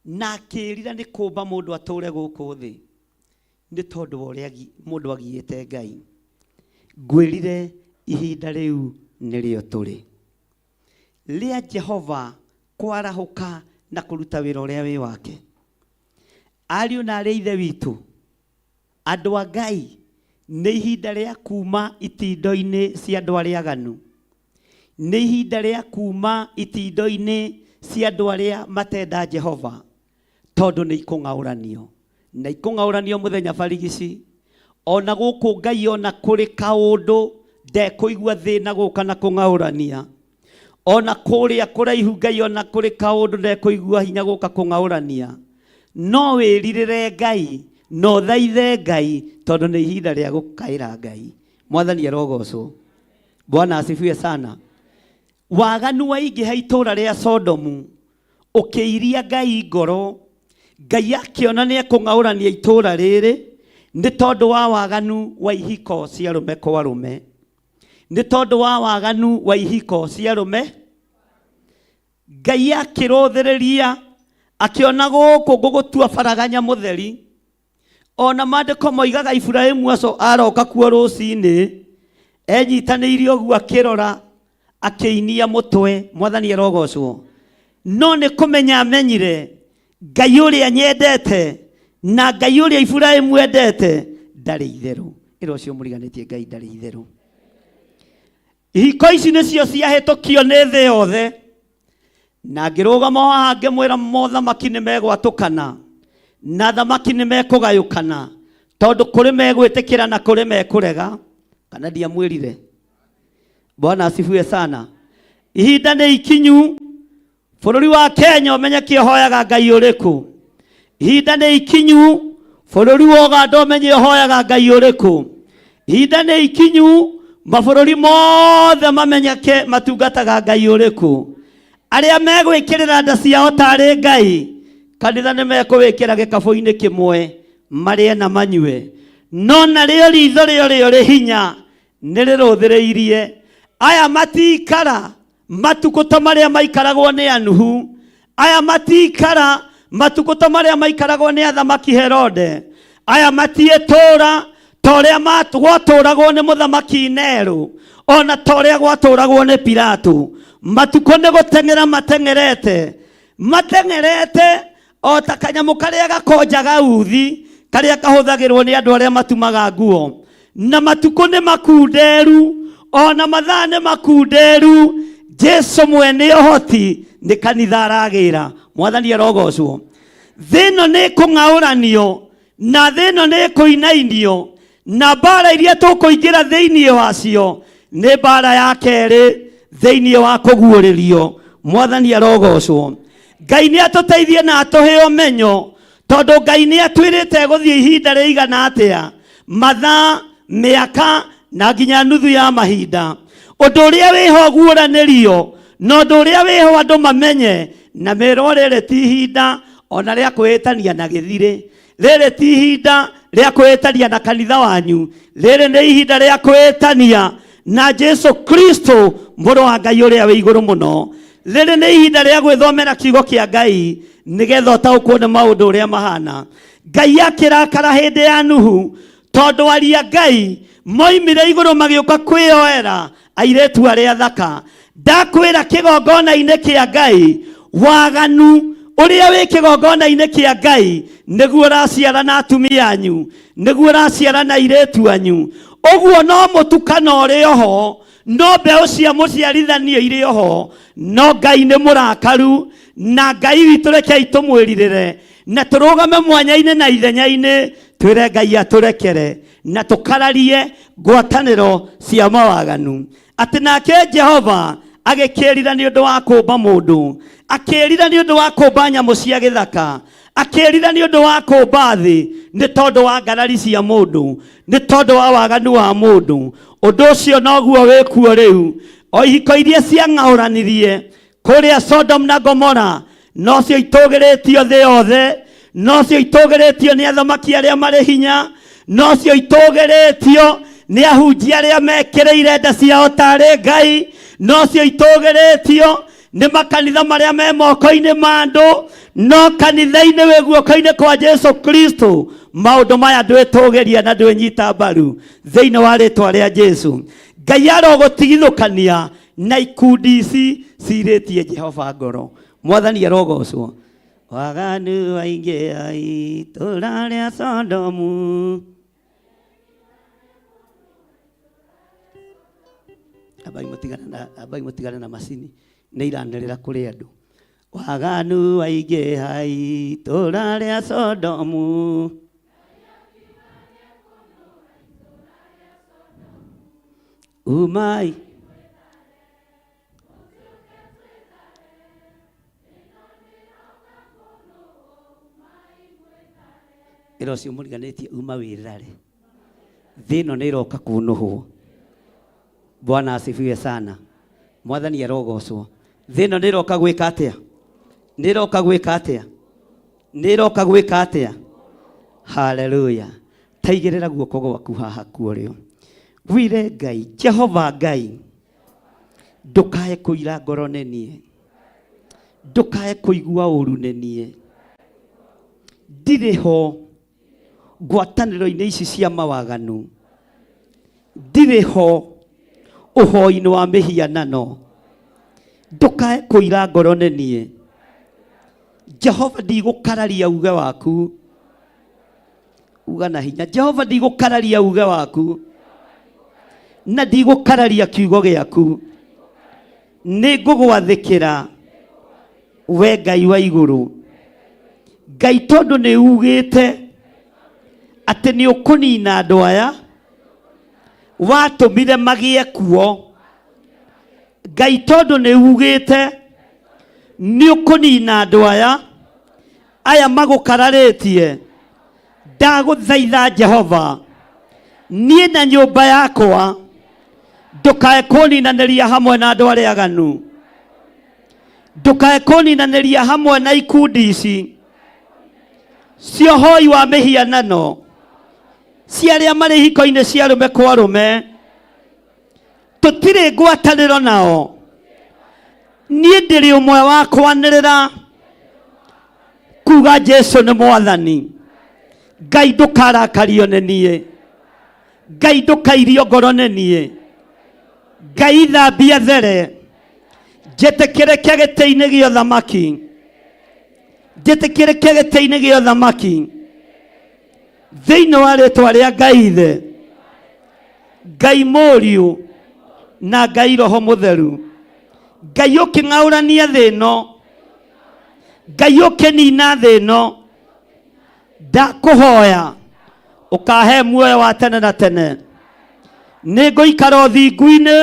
na akĩĩrira nĩ kũmba mũndũ atũre gũkũ thĩ nĩ tondũ wa ũrĩa mũndũ agiĩte Ngai. Ngwĩrire ihinda rĩu nĩrĩo tũrĩ rĩa Jehova kwarahũka na kũruta wĩra ũrĩa wĩ wake. Ariũ na arĩ ithe witũ, andũ a Ngai, nĩ ihinda rĩa kuma itindo-inĩ cia andũ arĩa aganu. Nĩ ihinda rĩa kuma itindo-inĩ cia andũ arĩa matenda Jehova, tondũ nĩ ikũng'aũranio. Na ikũng'aũranio mũthenya barigici. Ona gũkũ Ngai ona kũrĩ kaũndũ ndekũigua thĩna gũka na kũng'aũrania. Ona kũrĩa kũraihu Ngai ona kũrĩ kaũndũ ndekũigua hinya gũka kũng'aũrania. No wĩrirĩre Ngai na ũthaithe Ngai, tondũ nĩ ihinda rĩa gũkaĩra Ngai. Mwathani arogocwo. Bwana asifiwe sana. Waganu waingĩha itũũra rĩa Sodomu, ũkĩiria Ngai ngoro. Ngai akĩona nĩ ekũng'aũrania itũũra rĩrĩ nĩ tondũ wa waganu wa ihiko cia arũme kwa arũme. Nĩ tondũ wa waganu wa ihiko cia arũme. Ngai akĩrũthĩrĩria akĩona gũkũ ngũgũtua baraganya mũtheri. Ona maandĩko moigaga Iburahimu aco aroka kuo rũcinĩ enyitanĩirie ũguo akĩrora akĩinia mũtwe. Mwathani arogocwo. No nĩ kũmenya amenyire Ngai ũrĩa nyendete na Ngai ũrĩa Iburahimu endete ndarĩ itherũ. Ĩra ũcio mũriganĩtie Ngai ndarĩ itherũ. Ihiko ici nĩcio ciahĩtũkio nĩ thĩ yothe. Na ngĩrũgama o haha ngĩmwĩra mothamaki nĩ megwatũkana na thamaki nĩ mekũgayũkana tondũ kũrĩ megwĩtĩkĩra na kũrĩ mekũrega. Kana ndiamwĩrire? Bwana asifiwe sana. Ihinda nĩ ikinyu Bũrũri wa Kenya ũmenye ũhoyaga Ngai ũrĩkũ. Ihinda nĩ ikinyu bũrũri wa Uganda ũmenye ũhoyaga Ngai ũrĩkũ. Ihinda nĩ ikinyu mabũrũri mothe mamenyeke matungataga Ngai ũrĩkũ. Arĩa megwĩkĩrĩra nda ciao tarĩ Ngai, kanitha nĩ mekũwĩkĩra gĩkabũ-inĩ kĩmwe marĩe na manyue. No narĩo ritho rĩo rĩo rĩ hinya nĩ rĩrũthĩrĩirie. Aya matikara matukũ ta marĩa maikaragwo nĩ Anuhu. Aya matiikara matukũ ta marĩa maikaragwo nĩ athamaki Herode. Aya matiĩtũũra ta ũrĩa gwatũũragwo nĩ mũthamaki Nero, ona ta ũrĩa gwatũũragwo nĩ Pilato. Matukũ nĩ gũteng'era mateng'erete, mateng'erete o ta kanyamũ karĩa gakonjaga uthi karĩa kahũthagĩrwo nĩ andũ arĩa matumaga nguo. Na matukũ nĩ makunderu, ona mathaa nĩ makunderu. Jesu mwene ũhoti nĩ kanitha aragĩra. Mwathani arogocwo. Thĩ ĩno nĩ ĩkũng'aũranio na thĩ ĩno nĩ ĩkũinainio, na mbara iria tũkũingĩra thĩinĩ wacio nĩ mbara ya kerĩ thĩinĩ wa kũguũrĩrio. Mwathani arogocwo. Ngai nĩ atũteithie na atũhe ũmenyo, tondũ Ngai nĩ atwĩrĩte gũthiĩ ihinda rĩigana atĩa, mathaa, mĩaka na nginya nuthu ya mahinda. Ũndũ ũrĩa wĩho guũranĩrio na ũndũ ũrĩa wĩho andũ mamenye na merwo rĩrĩ ti ihinda ona rĩa kwĩĩtania na gĩthirĩ, rĩrĩ ti ihinda rĩa kwĩĩtania na kanitha wanyu, rĩrĩ nĩ ihinda rĩa kwĩĩtania na Jesu Kristo mũrũ wa Ngai ũrĩa wĩ igũrũ mũno. Rĩrĩ nĩ ihinda rĩa gwĩthomera kiugo kĩa Ngai nĩgetha ũtaũkwo nĩ maũndũ ũrĩa mahana. Ngai akĩrakara hĩndĩ ya Nuhu tondũ aria Ngai moimire igũrũ magĩũka kwĩyoera airĩtu arĩa athaka. Ndakwĩra kĩgongona-inĩ kĩa Ngai, waganu ũrĩa wĩ kĩgongona-inĩ kĩa Ngai nĩguo ũraciara na atumia anyu, nĩguo ũraciara na airĩtu anyu. Ũguo no mũtukano ũrĩ oho, no mbeũ cia mũciarithanio irĩ oho. No Ngai nĩ mũrakaru, na Ngai witũ rekei tũmwĩrirĩre na tũrũgame mwanya-inĩ na ithenya-inĩ, twĩre Ngai atũrekere na tũkararie ngwatanĩro cia mawaganu. Atĩ nake Jehova agĩkĩĩrira nĩ ũndũ wa kũũmba mũndũ, akĩĩrira nĩ ũndũ wa kũũmba nyamũ cia gĩthaka, akĩĩrira nĩ ũndũ wa kũũmba thĩ, nĩ tondũ wa ngarari cia mũndũ, nĩ tondũ wa waganu wa mũndũ. Ũndũ ũcio noguo wĩkuo rĩu. O ihiko iria ciang'aũranirie kũrĩa Sodom na Gomora nocio itũgĩrĩtio thĩ yothe, nocio itũgĩrĩtio nĩ athamaki arĩa marĩ hinya, nocio itũgĩrĩtio nĩ ahunjia arĩa mekĩrĩire nda ciao tarĩ Ngai, nocio itũgĩrĩtio nĩ makanitha marĩa me moko-inĩ ma andũ, no kanitha-inĩ wĩ guoko-inĩ kwa Jesu Kristo maũndũ maya ndwĩtũgĩria na ndwĩnyita mbaru thĩinĩ wa rĩtwa rĩa Jesu. Ngai arogũtigithũkania na ikundi ici cirĩtie Jehova ngoro. Mwathani arogocwo. Waganu waingĩha itũũra rĩa Sodomu. Ambai mũtigane na, ambai mũtigane na macini nĩ iranĩrĩra kũrĩ andũ. Waganu waingĩha itũũra rĩa Sodomu. Umai. Ĩra ũcio mũriganĩtie uma wĩrare. Thĩ ĩno nĩ ĩroka kũnũhwo. Bwana asifiwe sana. Mwathani arogocwo. Thĩ ĩno nĩ ĩroka gwĩka atĩa? Nĩ ĩroka gwĩka atĩa? Nĩ ĩroka gwĩka atĩa? Haleluya. Taigĩrĩra guoko gwaku haha kuorĩo. Wire Ngai, Jehova Ngai, ndũkae kũira ngoro nĩ niĩ, ndũkae kũigua ũru nĩ niĩ. Ndirĩ ho ngwatanĩro-inĩ ici cia mawaganu, ndirĩ ho ũhoi-inĩ wa mĩhianano, ndũkae kũira ngoro nĩ niĩ. Jehova, ndigũkararia uge waku. Uga na hinya, Jehova, ndigũkararia uge waku na ndigũkararia kiugo gĩaku. Nĩ ngũgwathĩkĩra we Ngai wa igũrũ. Ngai, tondũ nĩ ugĩte atĩ nĩ ũkũnina andũ aya watũmire magĩe kuo. Ngai, tondũ nĩ ugĩte nĩ ũkũnina andũ aya aya magũkararĩtie, ndagũthaitha Jehova, niĩ na nyũmba yakwa ndũkae kũninanĩria hamwe na andũ arĩa aganu, ndũkae kũninanĩria hamwe na ikundi ici cia ũhoi wa mĩhianano, cia arĩa marĩ hiko-inĩ cia arũme kwa arũme. Tũtirĩ ngwatanĩro nao. Niĩ ndĩrĩ ũmwe wa kwanĩrĩra kuga Jesu nĩ mwathani. Ngai, ndũkarakario nĩ niĩ. Ngai, ndũkairio ngoro nĩ niĩ. Ngai, thambia there, njĩtĩkĩrĩke gĩtĩ-inĩ gĩa ũthamaki, njĩtĩkĩrĩke gĩtĩ-inĩ gĩa ũthamaki, thĩinĩ wa rĩtwa rĩa Ngai Ithe, Ngai Mũriũ na Ngai Roho Mũtheru. Ngai, ũkĩng'aũrania thĩ ĩno, Ngai, ũkĩnina thĩ ĩno, ndakũhoya ũkahe muoyo wa tene na tene. Nĩ ngũikara ũthingu-inĩ,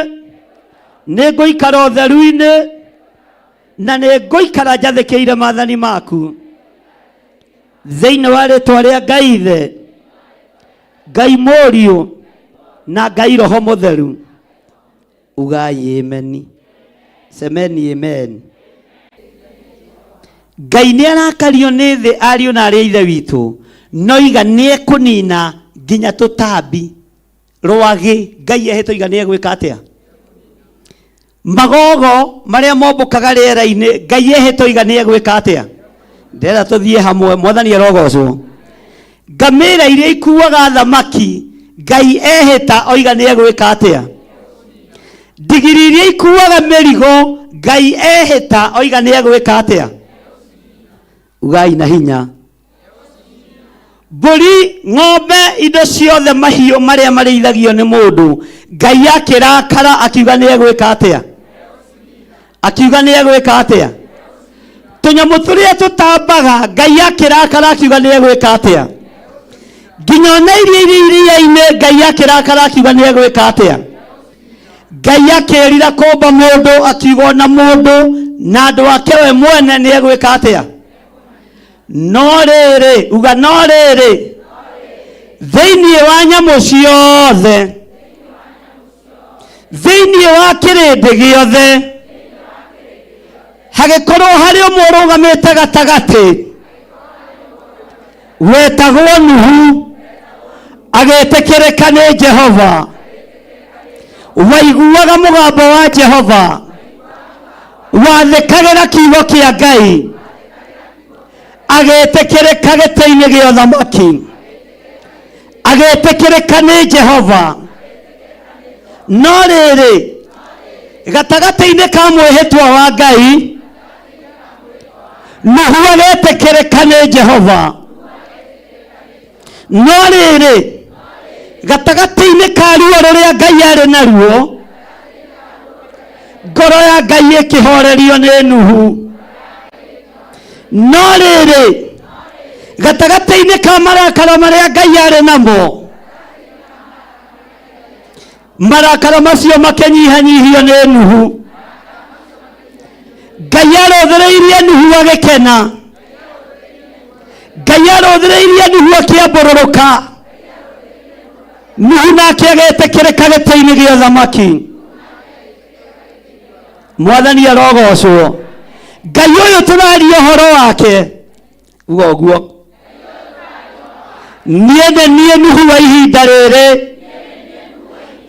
nĩ ngũikara ũtheru-inĩ, na nĩ ngũikara njathĩkĩire maathani maku, thĩinĩ wa rĩtwa rĩa Ngai Ithe, Ngai Mũriũ na Ngai Roho Mũtheru. Ugai ameni. Semeni amen. Ngai nĩ arakario nĩ thĩ, ariũ na arĩ a ithe witũ, no iga nĩ ekũnina nginya tũtambi, rwagĩ. Ngai ehĩtwo iga nĩ egwĩka atĩa? Magogo marĩa mombũkaga rĩera-inĩ, Ngai ehĩtwo iga nĩ egwĩka atĩa? Ndĩrenda tũthiĩ hamwe. Mwathani arogocwo. Ngamĩra iria ikuaga thamaki, Ngai ehĩta oiga nĩ egwĩka atĩa? Ndigiri iria ikuaga mĩrigo, Ngai ehĩta oiga nĩ egwĩka atĩa? Ugai na hinya. Mbũri, ng'ombe, indo ciothe, mahiũ marĩa marĩithagio nĩ mũndũ, Ngai akĩrakara akiuga nĩ egwĩka atĩa? Akiuga nĩ egwĩka atĩa? Tũnyamũ tũrĩa tũtambaga, Ngai akĩrakara akiuga nĩ egwĩka atĩa? Nginya ona iria irĩ iria-inĩ, Ngai akĩrakara akiuga nĩ egwĩka atĩa? Ngai akĩrira kũmba mũndũ, akiuga ona mũndũ na andũ ake we mwene nĩ egwĩka atĩa? No rĩrĩ, uga no rĩrĩ, thĩinĩ wa nyamũ ciothe, thĩinĩ wa kĩrĩndĩ gĩothe, hagĩkorwo harĩ ũmwe ũrũgamĩte gatagatĩ wetagwo Nuhu, agĩtĩkĩrĩka nĩ Jehova, waiguaga mũgambo wa Jehova, wathĩkagĩra kiugo kĩa Ngai, agĩtĩkĩrĩka gĩtĩ-inĩ gĩa ũthamaki, agĩtĩkĩrĩka nĩ Jehova. No rĩrĩ, gatagatĩ-inĩ ka mwĩhĩtwa wa Ngai, Nuhu agĩtĩkĩrĩka nĩ Jehova. No rĩrĩ, gatagatĩ-inĩ ka ruo rũrĩa Ngai arĩ naruo, ngoro ya Ngai ĩkĩhorerio nĩ Nuhu. No rĩrĩ, gatagatĩ-inĩ ka marakara marĩa Ngai arĩ namo, marakara macio makĩnyihanyihio nĩ Nuhu. Ngai arũthĩrĩirie Nuhu agĩkena. Ngai arũthĩrĩirie Nuhu akĩambũrũrũka. Nuhu nake agĩtĩkĩrĩka gĩtĩ-inĩ gĩa ũthamaki. Mwathani arogocwo. Ngai ũyũ tũraria ũhoro wake, uga ũguo, niĩ nĩ niĩ Nuhu wa ihinda rĩrĩ.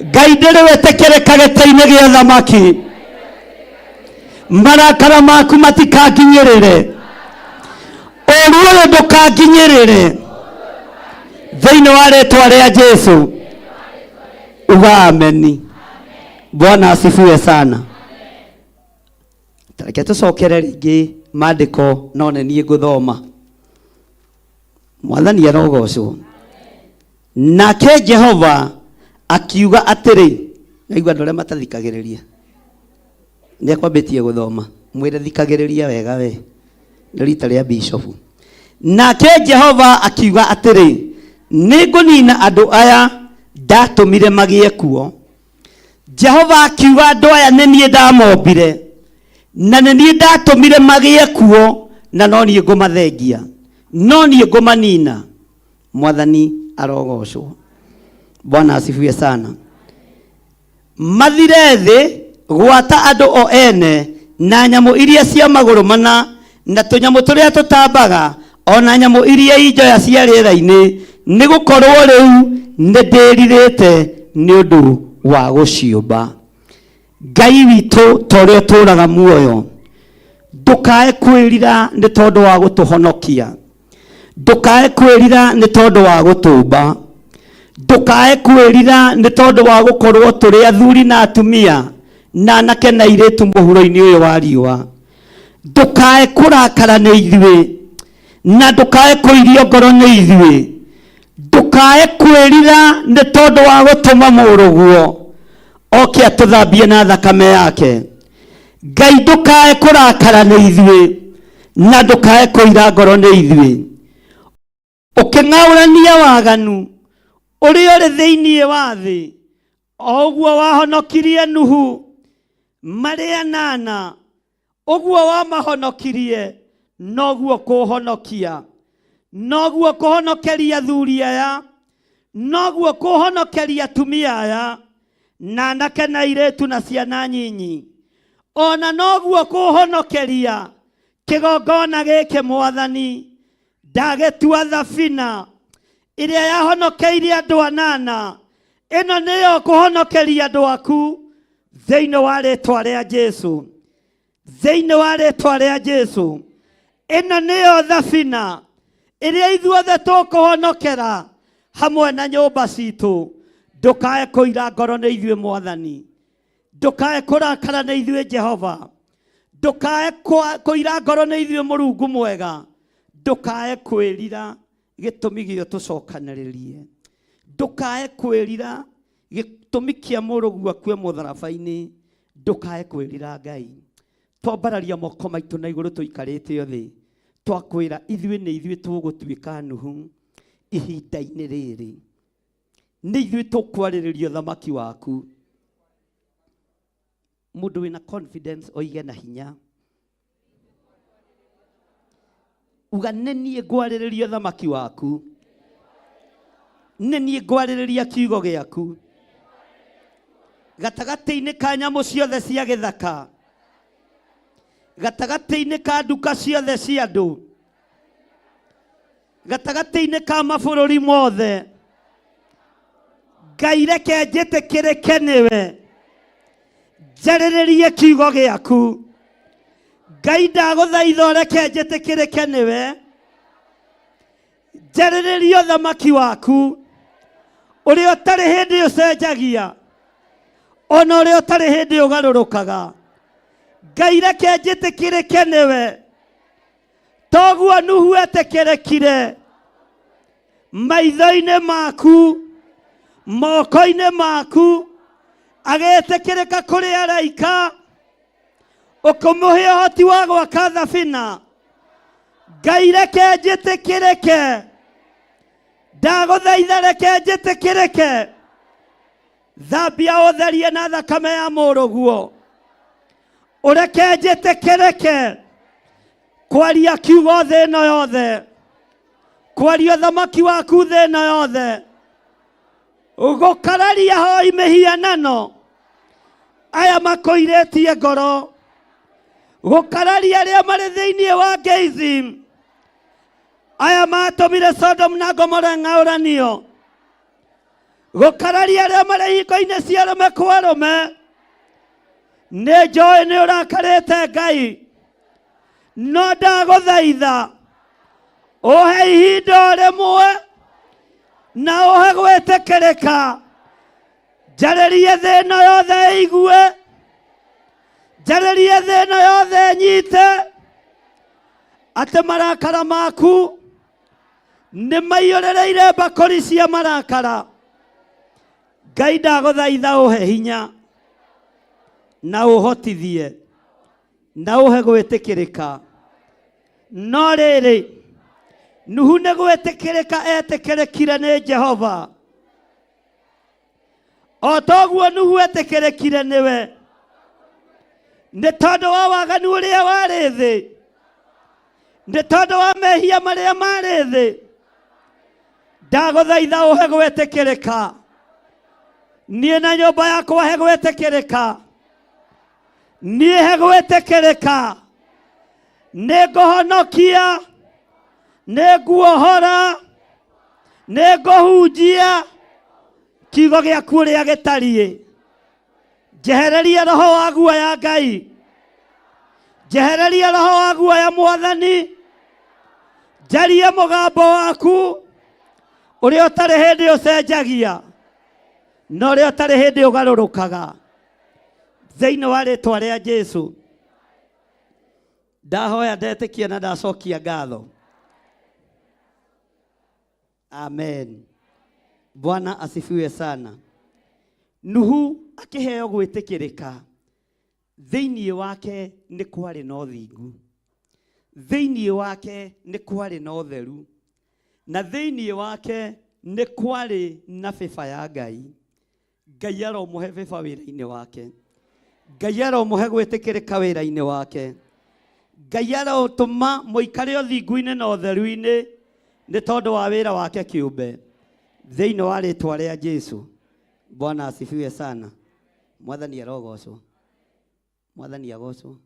Ngai ndĩrĩ wĩtĩkĩrĩka gĩtĩ-inĩ gĩa thamaki. Marakara maku matikanginyĩrĩre, ũru ũyũ ndũkanginyĩrĩre, thĩinĩ wa rĩtwa rĩa Jesu. Uga ameni. Bwana asifiwe sana. Reke tũcokere rĩngĩ maandĩko, no nĩ niĩ ngũthoma. Mwathani arogocwo. Nake Jehova akiuga atĩrĩ, naigua andũ arĩa matathikagĩrĩria, nĩ akwambĩtie gũthoma, mwĩre thikagĩrĩria wega we, nĩ rita rĩa bishofu. Nake Jehova akiuga atĩrĩ, nĩ ngũnina andũ aya ndatũmire magĩe kuo. Jehova akiuga, andũ aya nĩ niĩ ndamombire, na nĩ niĩ ndatũmire magĩe kuo, na no niĩ ngũmathengia, no niĩ ngũmanina. Mwathani arogocwo. Bwana asifiwe sana. Mathire thĩ gwata andũ o ene na nyamũ iria cia magũrũ mana na tũnyamũ tũrĩa tũtambaga, o na nyamũ iria injoya cia rĩera-inĩ, nĩ gũkorwo rĩu nĩ ndĩrirĩte nĩ ũndũ wa gũciũmba. Ngai witũ, ta ũrĩa ũtũũraga muoyo, ndũkae kwĩrira nĩ tondũ wa gũtũhonokia, ndũkae kwĩrira nĩ tondũ wa gũtũmba, ndũkae kwĩrira nĩ tondũ wa gũkorwo tũrĩ athuri na atumia na anake na airĩtu mũhuro-inĩ ũyũ wa riũa. Ndũkae kũrakara nĩ ithuĩ, na ndũkae kũirio ngoro nĩ ithuĩ. Ndũkae kwĩrira nĩ tondũ wa gũtũma mũrũguo oke atũthambie na thakame yake. Ngai, ndũkae kũrakara nĩ ithuĩ, na ndũkae kũira ngoro nĩ ithuĩ. Ũkĩng'aũrania waganu ũrĩa ũrĩ thĩinĩ wa thĩ, o ũguo wahonokirie Nuhu marĩ anana, ũguo wamahonokirie, noguo kũhonokia, noguo kũhonokeria athuri aya, noguo kũhonokeria atumia aya na anake na airĩtu na ciana nyinyi, ona noguo kũhonokeria kĩgongona gĩkĩ. Mwathani, ndagĩtua thabina ĩrĩa yahonokeirie andũ anana, ĩno nĩyo kũhonokeria andũ aku, thĩinĩ wa rĩtwa rĩa Jesu, thĩinĩ wa rĩtwa rĩa Jesu. Ĩno nĩyo thabina ĩrĩa ithuothe tũkũhonokera hamwe na nyũmba citũ. Ndũkae kũira ngoro nĩ ithuĩ, Mwathani. Ndũkae kũrakara nĩ ithuĩ, Jehova. Ndũkae kũira ngoro nĩ ithuĩ, Mũrungu mwega. Ndũkae kwĩrira gĩtũmi gĩo tũcokanĩrĩrie. Ndũkae kwĩrira gĩtũmi kĩa mũrũguo akue mũtharaba-inĩ. Ndũkae kwĩrira, Ngai. Twambararia moko maitũ na igũrũ tũikarĩte thĩ, twakwĩra ithuĩ nĩ ithuĩ tũgũtuĩka Nuhu ihinda-inĩ rĩrĩ, nĩ ithuĩ tũkwarĩrĩria ũthamaki waku. Mũndũ wĩna confidence oige na hinya, uga, nĩ niĩ ngwarĩrĩria ũthamaki waku, nĩ niĩ ngwarĩrĩria kiugo gĩaku gatagatĩ-inĩ ka nyamũ ciothe cia gĩthaka, gatagatĩ-inĩ ka nduka ciothe cia andũ, gatagatĩ-inĩ ka mabũrũri mothe. Ngai, reke njĩtĩkĩrĩke nĩwe, njarĩrĩrie kiugo gĩaku. Ngai, ndagũthaitha ũreke njĩtĩkĩrĩke nĩwe, njarĩrĩrie ũthamaki waku ũrĩa ũtarĩ hĩndĩ ũcenjagia, ona ũrĩa ũtarĩ hĩndĩ ũgarũrũkaga. Ngai, reke njĩtĩkĩrĩke nĩwe toguo Nuhu etĩkĩrĩkire maitho-inĩ maku, moko-inĩ maku, agĩtĩkĩrĩka kũrĩ araika, ũkĩmũhe ũhoti wa gwaka thabina. Ngai, reke njĩtĩkĩrĩke, ndagũthaitha reke njĩtĩkĩrĩke. Thambia ũtherie na thakame ya mũrũguo, ũreke njĩtĩkĩrĩke kwaria kiugo thĩ ĩno yothe, kwaria ũthamaki waku thĩ ĩno yothe, gũkararia hoi mĩhianano aya makũirĩtie ngoro. Gũkararia arĩa marĩ thĩinĩ wa Gerizim, aya matũmire Sodom na Gomora ng'aũranio. Gũkararia arĩa marĩ hingo-inĩ cia arũme kwa arũme. Nĩ njũĩ nĩ ũrakarĩte Ngai, no ndagũthaitha ũhe ihinda o rĩmwe na ũhe gwĩtĩkĩrĩka. Njarĩrie thĩ ĩno yothe ĩigue, njarĩrie thĩ ĩno yothe ĩnyite atĩ marakara maku nĩ maiyũrĩrĩire mbakũri cia marakara. Ngai ndagũthaitha ũhe hinya na ũhotithie na ũhe gwĩtĩkĩrĩka. No rĩrĩ, Nuhu nĩ gwĩtĩkĩrĩka etĩkĩrĩkire nĩ Jehova. O toguo Nuhu etĩkĩrĩkire nĩwe, nĩ tondũ wa waganu ũrĩa warĩ thĩ, nĩ tondũ wa mehia marĩa marĩ thĩ, ndagũthaitha ũhe gwĩtĩkĩrĩka. Niĩ na nyũmba yakwa he gwĩtĩkĩrĩka, niĩ he gwĩtĩkĩrĩka. Nĩ ngũhonokia, nĩ nguohora, nĩ ngũhunjia kiugo gĩaku ũrĩa gĩtariĩ. Njehereria roho wa guoya Ngai, njehereria roho wa guoya Mwathani, njarie mũgambo waku ũrĩa ũtarĩ hĩndĩ ũcenjagia na ũrĩa ũtarĩ hĩndĩ ũgarũrũkaga, thĩinĩ wa rĩtwa rĩa Jesu. Ndahoya, ndetĩkia na ndacokia ngatho. Amen. Bwana asifiwe sana. Nuhu akĩheo gwĩtĩkĩrĩka, thĩinĩ wake nĩ kwarĩ na ũthingu, thĩinĩ wake nĩ kwarĩ na ũtheru, na thĩinĩ wake nĩ kwarĩ na bĩba ya Ngai. Ngai aromũhe bĩba wĩra-inĩ wake. Ngai aromũhe gwĩtĩkĩrĩka wĩra-inĩ wake. Ngai arotũma mũikare ũthingu-inĩ na ũtheru-inĩ nĩ tondũ wa wĩra wake kĩũmbe, thĩinĩ wa rĩtwa rĩa Jesu. Bwana asifiwe sana. Mwathani arogocwo. Mwathani agocwo.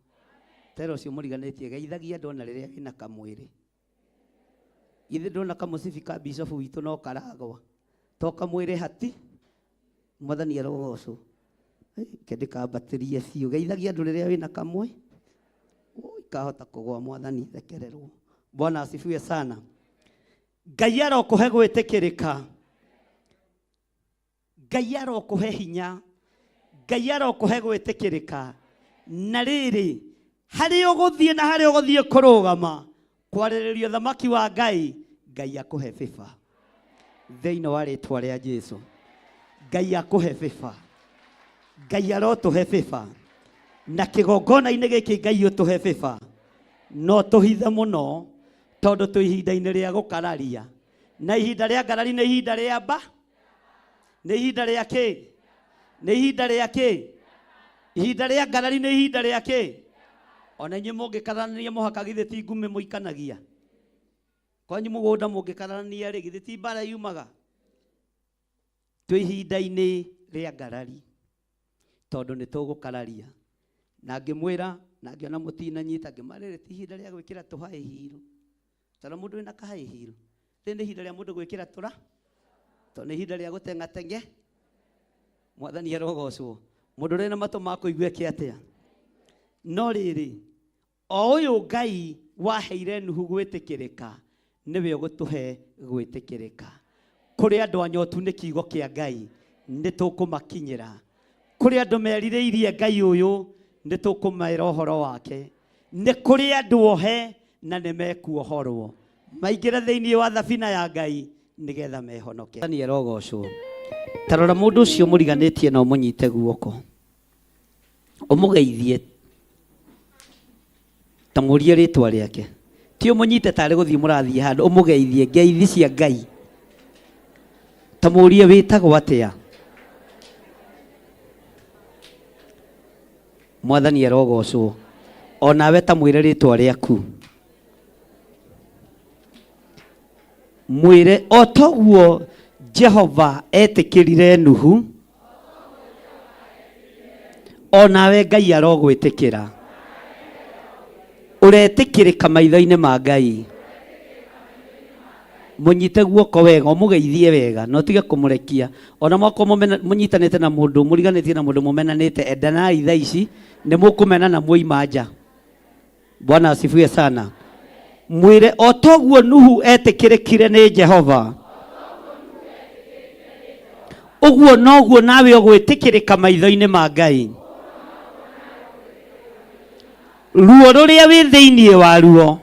Tera ũcio mũriganĩtie, geithagia andũ ona rĩrĩa wĩna kamwĩrĩ. Githĩ ndona kamũcibi ka bishofu witũ no karagwa. To kamwĩrĩ hati. Mwathani arogocwo. Reke ndĩkambatĩrie biũ. Geithagia andũ rĩrĩa wĩna kamwe. Oi, kahota kũgwa Mwathani thekererwo. Bwana asifiwe sana. Ngai arokũhe gwĩtĩkĩrĩka. Ngai arokũhe hinya. Ngai arokũhe gwĩtĩkĩrĩka. Na rĩrĩ, harĩa ũgũthiĩ na harĩa ũgũthiĩ kũrũgama kwarĩrĩria ũthamaki wa Ngai, Ngai akũhe bĩba thĩinĩ wa rĩtwa rĩa Jesu. Ngai akũhe bĩba. Ngai arotũhe bĩba. Na kĩgongona-inĩ gĩkĩ Ngai ũtũhe bĩba. No tũhithe mũno tondũ twĩ ihinda-inĩ rĩa gũkararia. Na ihinda rĩa ngarari nĩ ihinda rĩa mba. Nĩ ihinda rĩa kĩ? Nĩ ihinda rĩa kĩ? Ihinda rĩa ngarari nĩ ihinda rĩa kĩ? Ona inyuĩ mũngĩkararania mũhaka githĩ ti ngumĩ mũikanagia? Kwanyu mũgũnda mũngĩkararania rĩ, githĩ ti mbara yumaga? Twĩ ihinda-inĩ rĩa ngarari tondũ nĩ tũgũkararia. Na ngĩmwĩra na ngĩona mũtinanyita, ngĩmwĩra rĩrĩ ti ihinda rĩa gwĩkĩra tũhaĩ hiru. Tondũ mũndũ wĩna kahaĩ hiru, rĩrĩ nĩ ihinda rĩa mũndũ gwĩkĩra tũra, tondũ nĩ ihinda rĩa gũteng'ateng'e. Mwathani arogocwo. Mũndũ ũrĩ na matũ ma kũigua eke atĩa? No rĩrĩ, o ũyũ Ngai waheire Nuhu gwĩtĩkĩrĩka, nĩwe ũgũtũhe gwĩtĩkĩrĩka. Kũrĩ andũ anyotu nĩ kiugo kĩa Ngai, nĩ tũkũmakinyĩra. Kũrĩ andũ merirĩirie Ngai ũyũ, nĩ tũkũmera ũhoro wake. Nĩ kũrĩ andũ ohe na nĩ mekuohorwo maingĩre thĩinĩ wa thabina ya Ngai nĩgetha mehonoke. Mwathani arogocwo. Ta rora mũndũ ũcio mũriganĩtie na ũmũnyite guoko, ũmũgeithie, ta mũrie rĩtwa rĩake. Ti ũmũnyite tarĩ gũthiĩ mũrathiĩ handũ, ũmũgeithie ngeithi cia Ngai. Ta mũrie wĩtagwo atĩa. Mwathani arogocwo. O nawe ta mwĩre rĩtwa rĩaku. Mwĩre o toguo Jehova etĩkĩrire Nuhu, o nawe Ngai arogwĩtĩkĩra. Ũretĩkĩrĩka maitho-inĩ ma Ngai. Mũnyite guoko wega, ũmũgeithie wega, na ũtige kũmũrekia. Ona mwakorwo mũnyitanĩte na mũndũ, mũriganĩtie na mũndũ mũmenanĩte, endanai thaa ici, nĩ mũkũmenana mwoima nja. Bwana asifiwe sana. Mwĩre o toguo Nuhu etĩkĩrĩkire nĩ Jehova, ũguo noguo nawe ũgwĩtĩkĩrĩka maitho-inĩ ma Ngai. Ruo rũrĩa wĩ thĩinĩ waruo,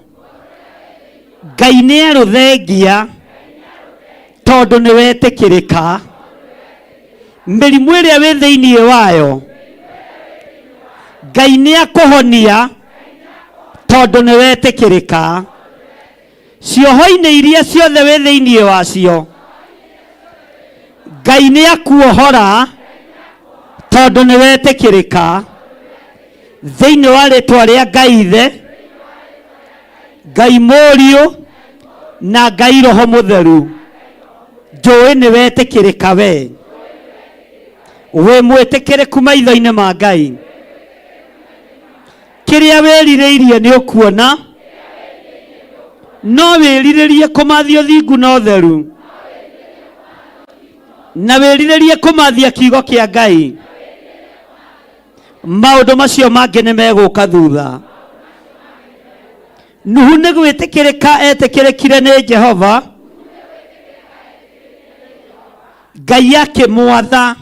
Ngai nĩ arũthengia tondũ nĩ wetĩkĩrĩka. Mĩrimũ ĩrĩa wĩ thĩinĩ wayo, Ngai nĩ akũhonia tondũ nĩ wetĩkĩrĩka. Cioho-inĩ iria ciothe wĩ thĩinĩ wacio, Ngai nĩ akuohora tondũ nĩ wetĩkĩrĩka. Thĩinĩ wa rĩtwa rĩa Ngai Ithe, Ngai Mũriũ na Ngai Roho Mũtheru, njũĩ nĩ wetĩkĩrĩka we. Wĩ mwĩtĩkĩrĩku maitho-inĩ ma Ngai. Kĩrĩa wĩrirĩirie nĩ ũkuona, no wĩrirĩrie kũmathia ũthingu na ũtheru, na wĩrirĩrie kũmathia kiugo kĩa Ngai. Maũndũ macio mangĩ nĩ megũka thutha. Nuhu nĩ gwĩtĩkĩrĩka etĩkĩrĩkire nĩ Jehova, Ngai akĩmwatha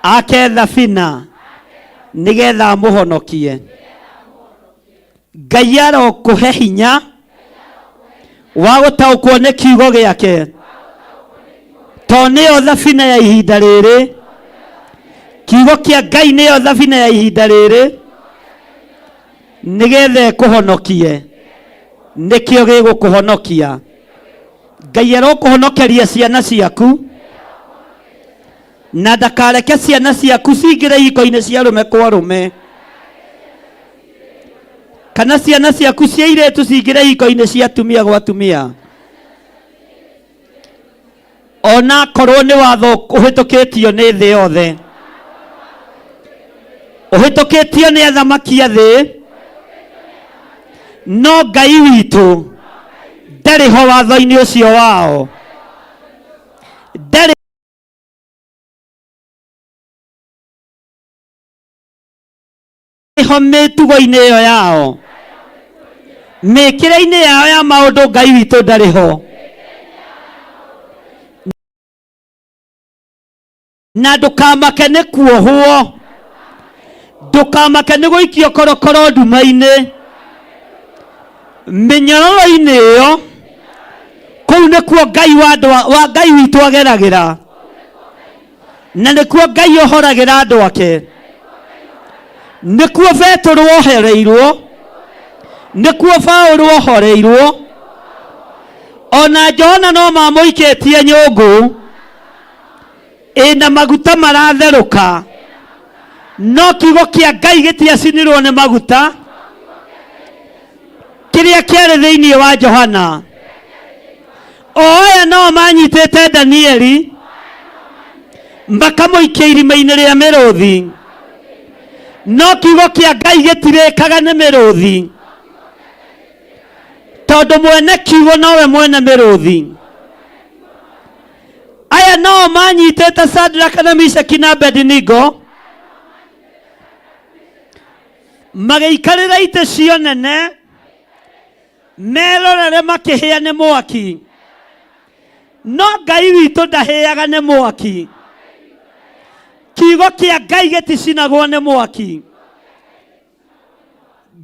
ake thabina nĩgetha amũhonokie. Ngai arokũhe hinya wa gũtaũkwo nĩ kiugo gĩake, to nĩyo thabina ya ihinda rĩrĩ. Kiugo kĩa Ngai nĩyo thabina ya ihinda rĩrĩ, nĩgetha ĩkũhonokie. Nĩkĩo gĩgũkũhonokia. Ngai arokũhonokeria ciana ciaku, na ndakareke ciana ciaku cingĩre ihiko-inĩ cia arũme kwa arũme, kana ciana ciaku cia airĩtu cingĩre ihiko-inĩ cia atumia gwa atumia, ona akorwo nĩ watho ũhĩtũkĩtio nĩ thĩ yothe, ũhĩtũkĩtio nĩ athamaki a thĩ, no Ngai witũ ndarĩ ho watho-inĩ ũcio wao, ndarĩ ho mĩtugo-inĩ ĩyo yao, mĩkĩre-inĩ yao ya maũndũ, Ngai witũ ndarĩ ho. Na ndũkamake nĩ kuohwo, ndũkamake nĩ gũikio korokoro nduma-inĩ, mĩnyororo-inĩ ĩyo, kũu nĩkuo Ngai wa andũ wa Ngai witũ ageragĩra, na nĩkuo Ngai ohoragĩra andũ ake, nĩkuo Betũrũ ohereirwo, nĩkuo Paũlũ ohoreirwo, ona Johana no mamũikĩtie nyũngũ ĩna maguta maratherũka, no kiugo kĩa Ngai gĩtiacinirwo nĩ maguta kĩrĩa kĩarĩ thĩinĩ wa Johana. O aya no manyitĩte Danieli makamũikia irima-inĩ rĩa mĩrũthi, no kiugo kĩa Ngai gĩtirĩkaga nĩ mĩrũthi, tondũ mwene kiugo nowe mwene mĩrũthi. Aya nao manyitĩte Sadraka na Mishaki na Abednego magĩikarĩra itĩ cio nene, merorere makĩhĩa nĩ mwaki, no Ngai witũ ndahĩaga nĩ mwaki. Kiugo kĩa Ngai gĩticinagwo nĩ mwaki.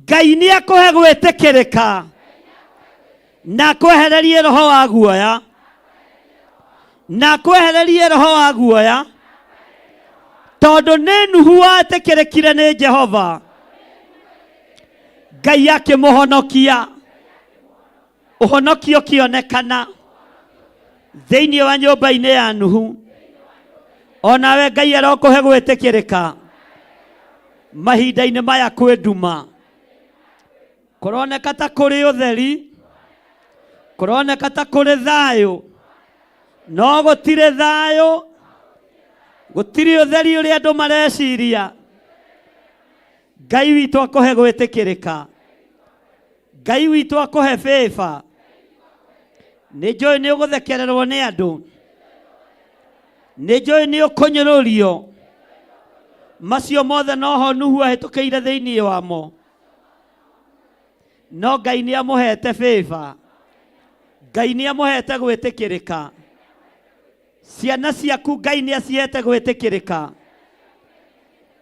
Ngai nĩ akũhe gwĩtĩkĩrĩka na akwehererie roho wa guoya, na akwehererie roho wa guoya, tondũ nĩ Nuhu wetĩkĩrĩkire nĩ Jehova, Ngai akĩmũhonokia. Ũhonokio ũkĩonekana thĩinĩ wa nyũmba-inĩ ya Nuhu. Onawe Ngai arokũhe gwĩtĩkĩrĩka mahinda-inĩ maya kwĩ nduma. Kũroneka ta kũrĩ ũtheri, kũroneka ta kũrĩ thayũ, no gũtirĩ thayũ, gũtirĩ ũtheri ũrĩa andũ mareciria. Ngai witũ akũhe gwĩtĩkĩrĩka. Ngai witũ akũhe favor. Nĩ njũĩ nĩ ũgũthekererwo nĩ andũ, nĩ njũĩ nĩ ũkũnyũrũrio. Macio mothe noho Nuhu ahĩtũkĩire thĩinĩ wamo, no Ngai nĩ amũhete favor. Ngai nĩ amũhete gwĩtĩkĩrĩka. Ciana ciaku Ngai nĩ acihete gwĩtĩkĩrĩka.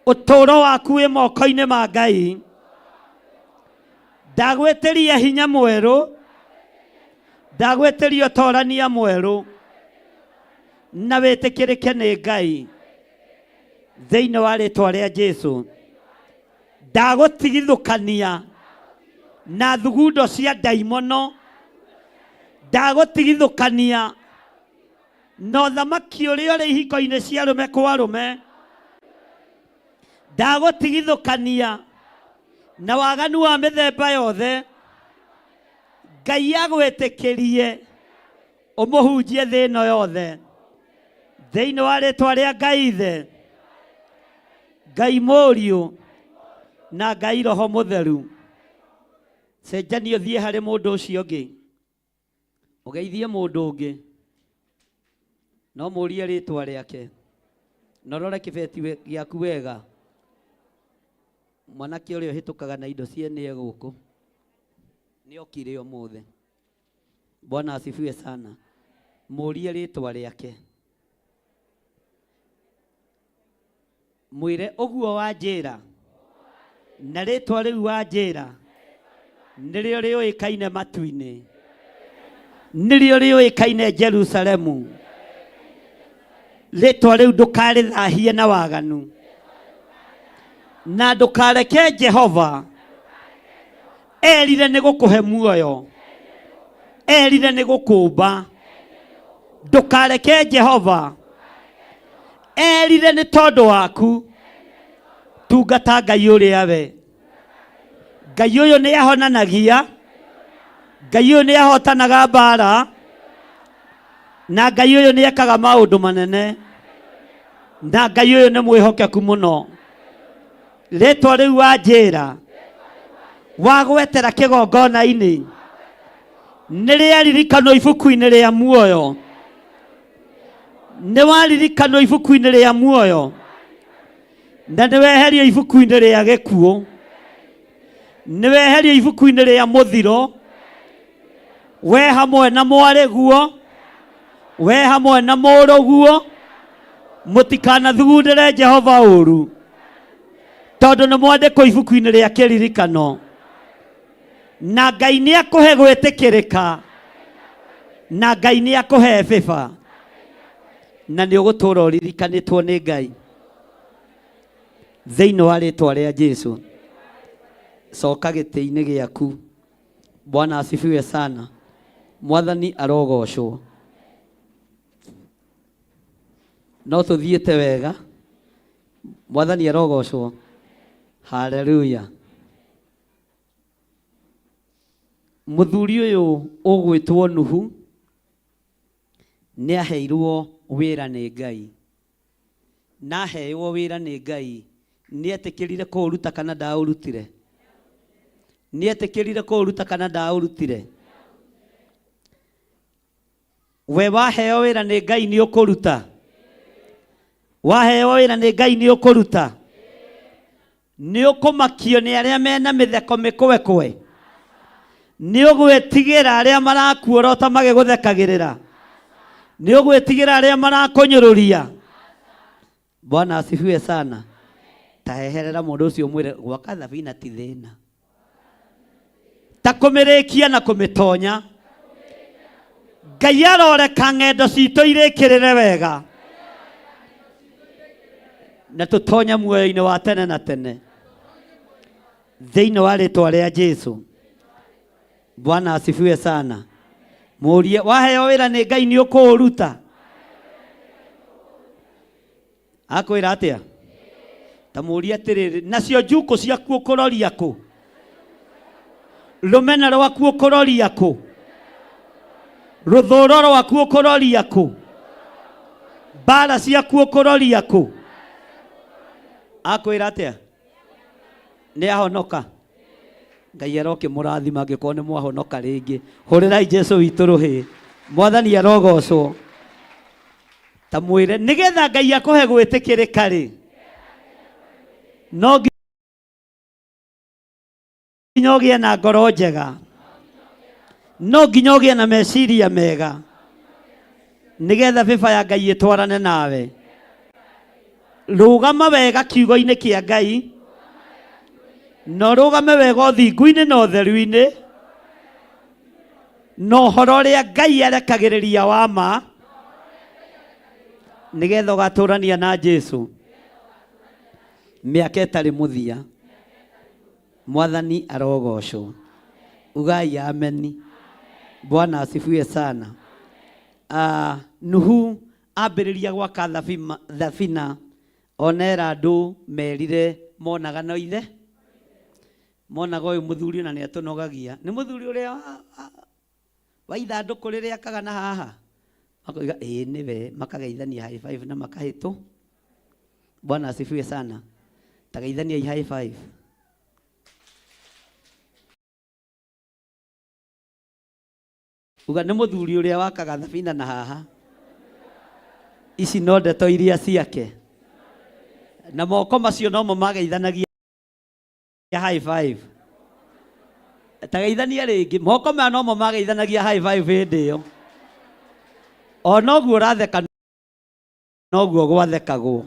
Ũtũũro waku wĩ moko-inĩ ma Ngai. Ndagwĩtĩria hinya mwerũ, ndagwĩtĩria ũtorania mwerũ, na wĩtĩkĩrĩke nĩ Ngai thĩinĩ wa rĩtwa rĩa Jesu. Ndagũtigithũkania na thugundo cia ndaimono, ndagũtigithũkania na ũthamaki ũrĩa ũrĩ ihiko-inĩ cia arũme kwa arũme, ndagũtigithũkania na waganu wa mĩthemba yothe. Ngai agwĩtĩkĩrie ũmũhunjie thĩ ĩno yothe thĩinĩ wa rĩtwa rĩa Ngai Ithe, Ngai Mũriũ na Ngai Roho Mũtheru. Cenjania ũthiĩ harĩ mũndũ ũcio ũngĩ, ũgeithie mũndũ ũngĩ, no mũrie rĩtwa rĩake, na ũrore kĩbeti gĩaku wega. Mwanake ũrĩa ũhĩtũkaga na indo ciene e gũkũ nĩ okire ũmũthĩ. Bwana asifiwe sana. Mũrie rĩtwa rĩake, mwĩre ũguo wanjĩra, na rĩtwa rĩu wanjĩra nĩrĩo rĩũĩkaine matu-inĩ, nĩrĩo rĩũĩkaine Jerusalemu. Rĩtwa rĩu ndũkarĩthahie na waganu, na ndũkareke Jehova erire nĩ gũkũhe muoyo, erire nĩ gũkũmba. Ndũkareke Jehova erire nĩ tondũ waku. Tungata Ngai ũrĩa we. Ngai ũyũ nĩ ahonanagia, Ngai ũyũ nĩ ahotanaga mbara, na Ngai ũyũ nĩ ekaga maũndũ manene, na Ngai ũyũ nĩ mwĩhokeku mũno. Rĩtwa rĩu wanjĩra wagwetera kĩgongona-inĩ nĩ rĩaririkanwo ibuku-inĩ rĩa muoyo, nĩ waririkanwo ibuku-inĩ rĩa muoyo, na nĩ weherio ibuku-inĩ rĩa gĩkuũ, nĩ weherio ibuku-inĩ rĩa mũthiro. We hamwe na mwarĩguo, we hamwe na mũrũguo, mũtikanathugundĩre Jehova ũru, tondũ nĩ mwandĩkwo ibuku-inĩ rĩa kĩririkano. Na Ngai nĩ akũhe gwĩtĩkĩrĩka, na Ngai nĩ akũhe bĩba, na nĩ ũgũtũũra ũririkanĩtwo nĩ Ngai thĩinĩ wa rĩtwa rĩa Jesu. Coka gĩtĩ-inĩ gĩaku. Bwana asifiwe sana. Mwathani arogocwo. No tũthiĩte wega. Mwathani arogocwo. Haleluya. Mũthuri ũyũ ũgwĩtwo Nuhu nĩ aheirwo wĩra nĩ Ngai. Na aheirwo wĩra nĩ Ngai, nĩ etĩkĩrire kũũruta kana ndaũrutire? Nĩ etĩkĩrire kũũruta kana ndaũrutire? We waheo wĩra nĩ Ngai nĩ ũkũruta? Waheo wĩra nĩ Ngai nĩ ũkũruta? Nĩ ũkũmakio nĩ arĩa mena mĩtheko mĩkwekwe? Nĩ ũgwĩtigĩra arĩa marakuorota magĩgũthekagĩrĩra? Nĩ ũgwĩtigĩra arĩa marakũnyũrũria? Bwana asifiwe sana. Ta heherera mũndũ ũcio mwĩre gwaka thabina ti thĩna, ta kũmĩrĩkia na kũmĩtonya. Ngai aroreka ng'endo citũ irĩkĩrĩre wega na tũtonye muoyo-inĩ wa tene na tene thĩinĩ wa rĩtwa rĩa Jesu. Bwana asifiwe sana. Mũrie waheo wĩra nĩ Ngai nĩ ũkũũruta? Akwĩra atĩa? Ta mũrie atĩrĩrĩ, nacio njukũ ciaku ũkũroria kũ? Rũmena rwaku ũkũroria kũ? Rũthũro rwaku ũkũroria kũ? Mbara ciaku ũkũroria kũ? Akwĩra atĩa? Nĩ ahonoka. Ngai arokĩmũrathima angĩkorwo nĩ mwahonoka rĩngĩ. Hũrĩrai Jesu witũ rũhĩ. Mwathani arogocwo. Ta mwĩre nĩgetha Ngai akũhe gwĩtĩkĩrĩka rĩ, no nginya ũgĩe na ngoro njega, no nginya ũgĩe na meciria mega, nĩgetha bĩba ya Ngai ĩtwarane nawe. Rũgama wega kiugo-inĩ kĩa Ngai, na ũrũgame wega ũthingu-inĩ na ũtheru-inĩ, na ũhoro ũrĩa Ngai arekagĩrĩria wa ma, nĩgetha ũgatũrania na Jesu mĩaka ĩtarĩ mũthia. Mwathani arogocwo. Ugai ameni. Bwana asifiwe sana. Nuhu ambĩrĩria gwaka thabina, onera andũ merire monaga no ithe monaga ũyũ mũthuri ona nĩ atũnogagia, nĩ mũthuri ũrĩa wa ithandũkũ rĩrĩa akaga na haha, makoiga ĩĩ nĩwe, makageithania high five na makahĩtũ. Bwana asifiwe sana. Tageithaniai high five. Uga nĩ mũthuri ũrĩa wakaga thabina na haha. Ici no ndeto iria ciake. Na moko macio nomo mageithanagia high five. Tageithania rĩngĩ. Moko maya nomo mageithanagia high five hĩndĩ ĩyo. O noguo ũratheka noguo gwathekagwo.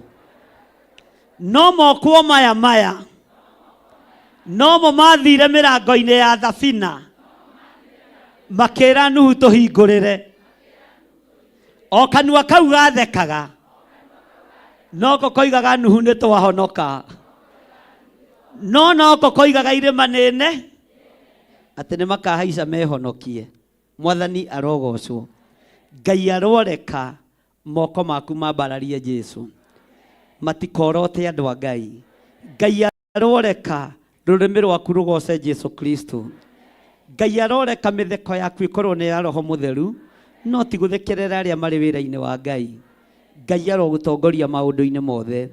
No mokwo maya maya nomo mathire mĩrango-inĩ ya thabina makĩra Nuhu tũhingũrĩre. O kanua kau gathekaga noko koigaga Nuhu nĩ twahonoka, no noko koigaga irĩma nene atĩ nĩ makahaica mehonokie. Mwathani arogocwo. Ngai aroreka moko maku mambararie Jesu, matikorote andũ a Ngai. Ngai aroreka rũrĩmĩ rwaku rũgoce Jesu Kristo. Ngai aroreka mĩtheko yaku ĩkorwo nĩ ya Roho Mũtheru, no ti gũthekerera arĩa marĩ wĩra-inĩ wa Ngai. Ngai arogũtongoria maũndũ-inĩ mothe.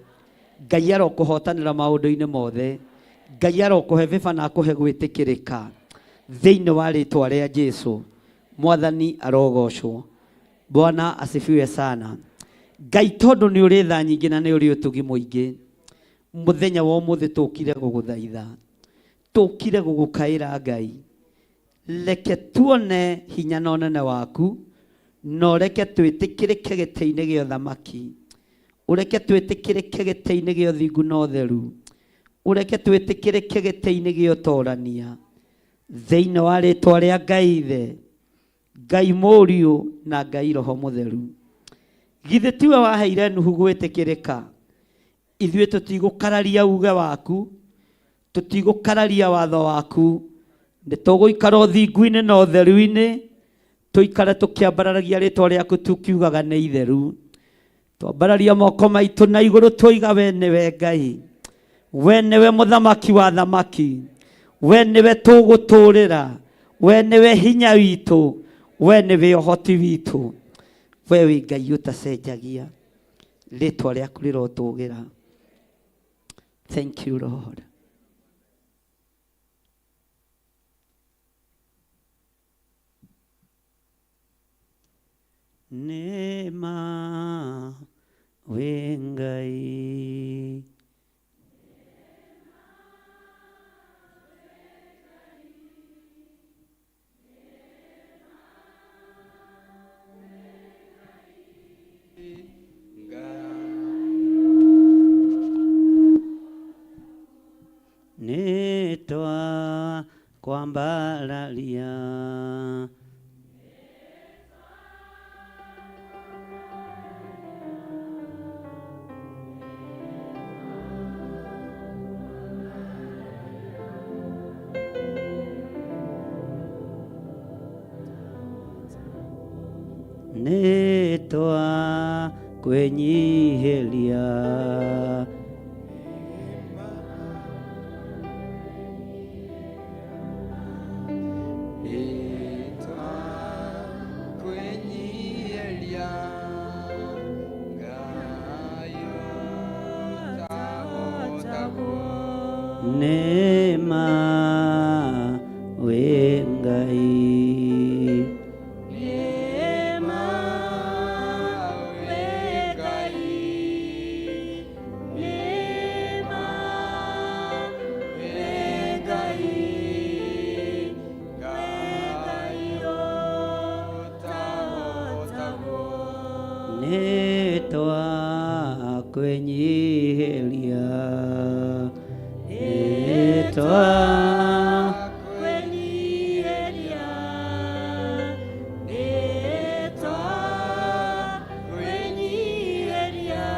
Ngai arokũhotanĩra maũndũ-inĩ mothe. Ngai arokũhe favour na akũhe gwĩtĩkĩrĩka thĩinĩ wa rĩtwa rĩa Jesu. Mwathani arogocwo. Bwana asifiwe sana. Ngai tondũ nĩ ũrĩ tha nyingĩ na nĩ ũrĩ ũtugi mũingĩ, mũthenya wa ũmũthĩ tũkire gũgũthaitha, tũkire gũgũkaĩra Ngai. Reke tuone hinya na ũnene waku, na ũreke twĩtĩkĩrĩke gĩtĩ-inĩ gĩa ũthamaki, ũreke twĩtĩkĩrĩke gĩtĩ-inĩ gĩa ũthingu na ũtheru, ũreke twĩtĩkĩrĩke gĩtĩ-inĩ gĩa ũtorania, thĩinĩ wa rĩtwa rĩa Ngai Ithe, Ngai Mũriũ na Ngai Roho Mũtheru. Githĩ tiwe waheire Nuhu gwĩtĩkĩrĩka? Ithuĩ tũtigũkararia uge waku, tũtigũkararia watho waku, nĩ tũgũikara ũthingu-inĩ na ũtheru-inĩ, tũikare tũkĩambararagia rĩtwa rĩaku tukiugaga nĩ itheru. Twambararia moko maitũ na igũrũ twoiga we nĩwe Ngai, we nĩwe mũthamaki wa thamaki, we nĩwe tũgũtũrĩra, we nĩwe hinya witũ, we nĩwe ũhoti witũ, we wĩ Ngai ũtacenjagia, rĩtwa rĩaku rĩrotũgĩra. Thank you Lord. Nĩ ma wĩ Ngai. Nĩ twakwambararia. Nĩ twakwĩnyihĩria. Nĩ ma. Nĩ twakwĩnyihĩria, nĩ Twakwĩnyihĩria, nĩ twakwĩnyihĩria,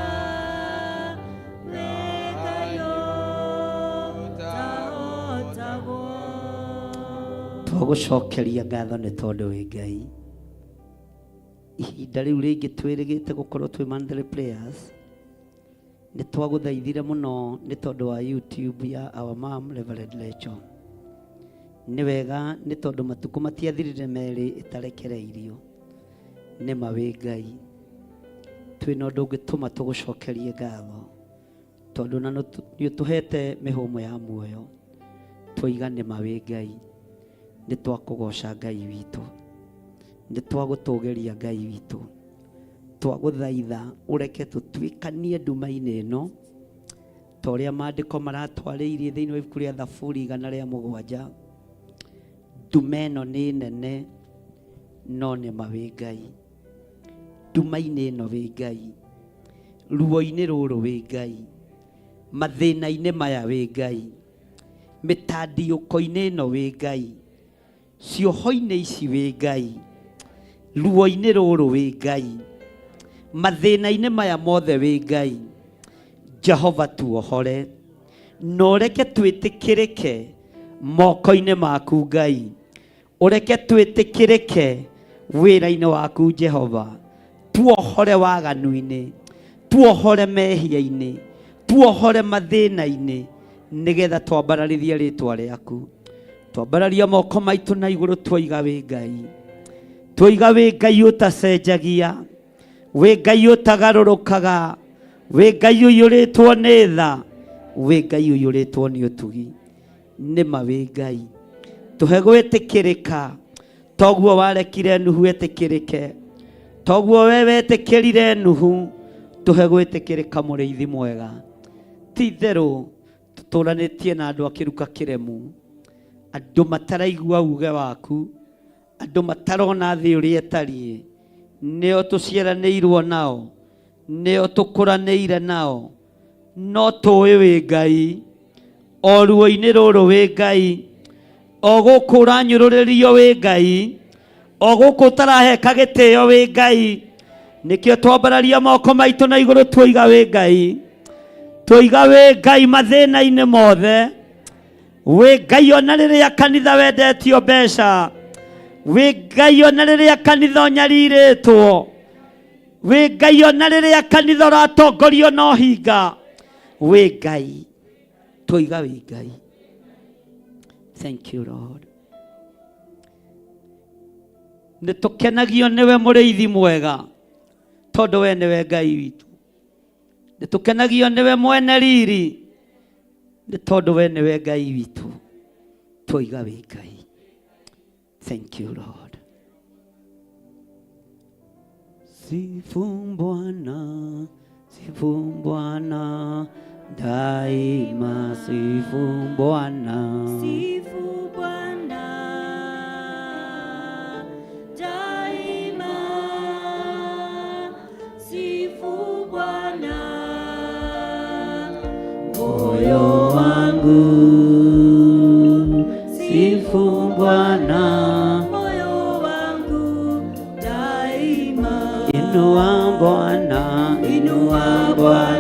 we Ngai ũtahotagwo. Twagũcokeria ngatho nĩ tondũ wĩ Ngai. Ihinda rĩu rĩngĩ twĩrĩgĩte gũkorwo twĩ monthly prayers, nĩ twagũthaithire mũno nĩ tondũ wa YouTube ya our mom Reverend Rachel. Nĩ wega nĩ tondũ matukũ matiathirire merĩ ĩtarekereirio. Nĩ ma wĩ Ngai. Twĩna ũndũ ũngĩtũma tũgũcokerie ngatho tondũ na nĩ ũtũhete mĩhũmũ ya muoyo. Twoiga nĩ ma wĩ Ngai. Nĩ twakũgoca Ngai witũ. Nĩ twagũtũgĩria Ngai witũ. Twagũthaitha ũreke tũtuĩkanie nduma-inĩ ĩno ta ũrĩa maandĩko maratwarĩirie thĩinĩ wa ibuku rĩa Thaburi 107. Nduma ĩno nĩ nene no nĩ ma wĩ Ngai. Nduma-inĩ ĩno wĩ Ngai, ruo-inĩ rũrũ wĩ Ngai, mathĩna-inĩ maya wĩ Ngai, mĩtandiũko-inĩ ĩno wĩ Ngai, cioho-inĩ ici wĩ Ngai, ruo-inĩ rũrũ wĩ Ngai, mathĩna-inĩ maya mothe wĩ Ngai. Jehova tuohore na ũreke twĩtĩkĩrĩke moko-inĩ maku Ngai, ũreke twĩtĩkĩrĩke wĩra-inĩ waku Jehova. Tuohore waganu-inĩ, tuohore mehia-inĩ, tuohore mathĩna-inĩ, nĩgetha twambararithie rĩtwa rĩaku. Twambararia moko maitũ na igũrũ, twoiga wĩ Ngai, twoiga wĩ Ngai ũtacenjagia, wĩ Ngai ũtagarũrũkaga, wĩ Ngai ũiyũrĩtwo nĩ tha, wĩ Ngai ũiyũrĩtwo nĩ ũtugi. Nĩ ma wĩ Ngai. Tũhe gwĩtĩkĩrĩka toguo warekire Nuhu etĩkĩrĩke, toguo we wetĩkĩrire Nuhu. Tũhe gwĩtĩkĩrĩka, mũrĩithi mwega. Ti itherũ tũtũranĩtie na andũ a kĩruka kĩremu, andũ mataraigua uge waku, andũ matarona thĩ ũrĩa ĩtariĩ. Nĩo tũciaranĩirwo nao, nĩo tũkũranĩire nao, no tũĩ wĩ Ngai. O ruo-inĩ rũrũ wĩ Ngai, o gũkũ ũranyũrũrĩrio wĩ Ngai, o gũkũ ũtaraheka gĩtĩo wĩ Ngai. Nĩkĩo twambararia moko maitũ na igũrũ, tuoiga wĩ Ngai, tuoiga wĩ Ngai mathĩna-inĩ mothe wĩ Ngai. Ona rĩrĩa kanitha wendetio mbeca wĩ Ngai, ona rĩrĩa kanitha ũnyarirĩtwo wĩ Ngai, ona rĩrĩa kanitha ũratongorio na ũhinga wĩ Ngai. Twoiga wĩ Ngai. Thank you Lord. Nĩ tũkenagio nĩwe mũrĩithi mwega tondũ we nĩwe Ngai witũ. Nĩ tũkenagio nĩwe mwene riri nĩ tondũ we nĩwe Ngai witũ. Twoiga wĩ Ngai. Thank you Lord. Sifu Bwana, sifu Bwana daima, sifu Bwana. Sifu Bwana daima, sifu Bwana. Moyo wangu sifu Bwana, Moyo wangu daima, inua Bwana, inua Bwana.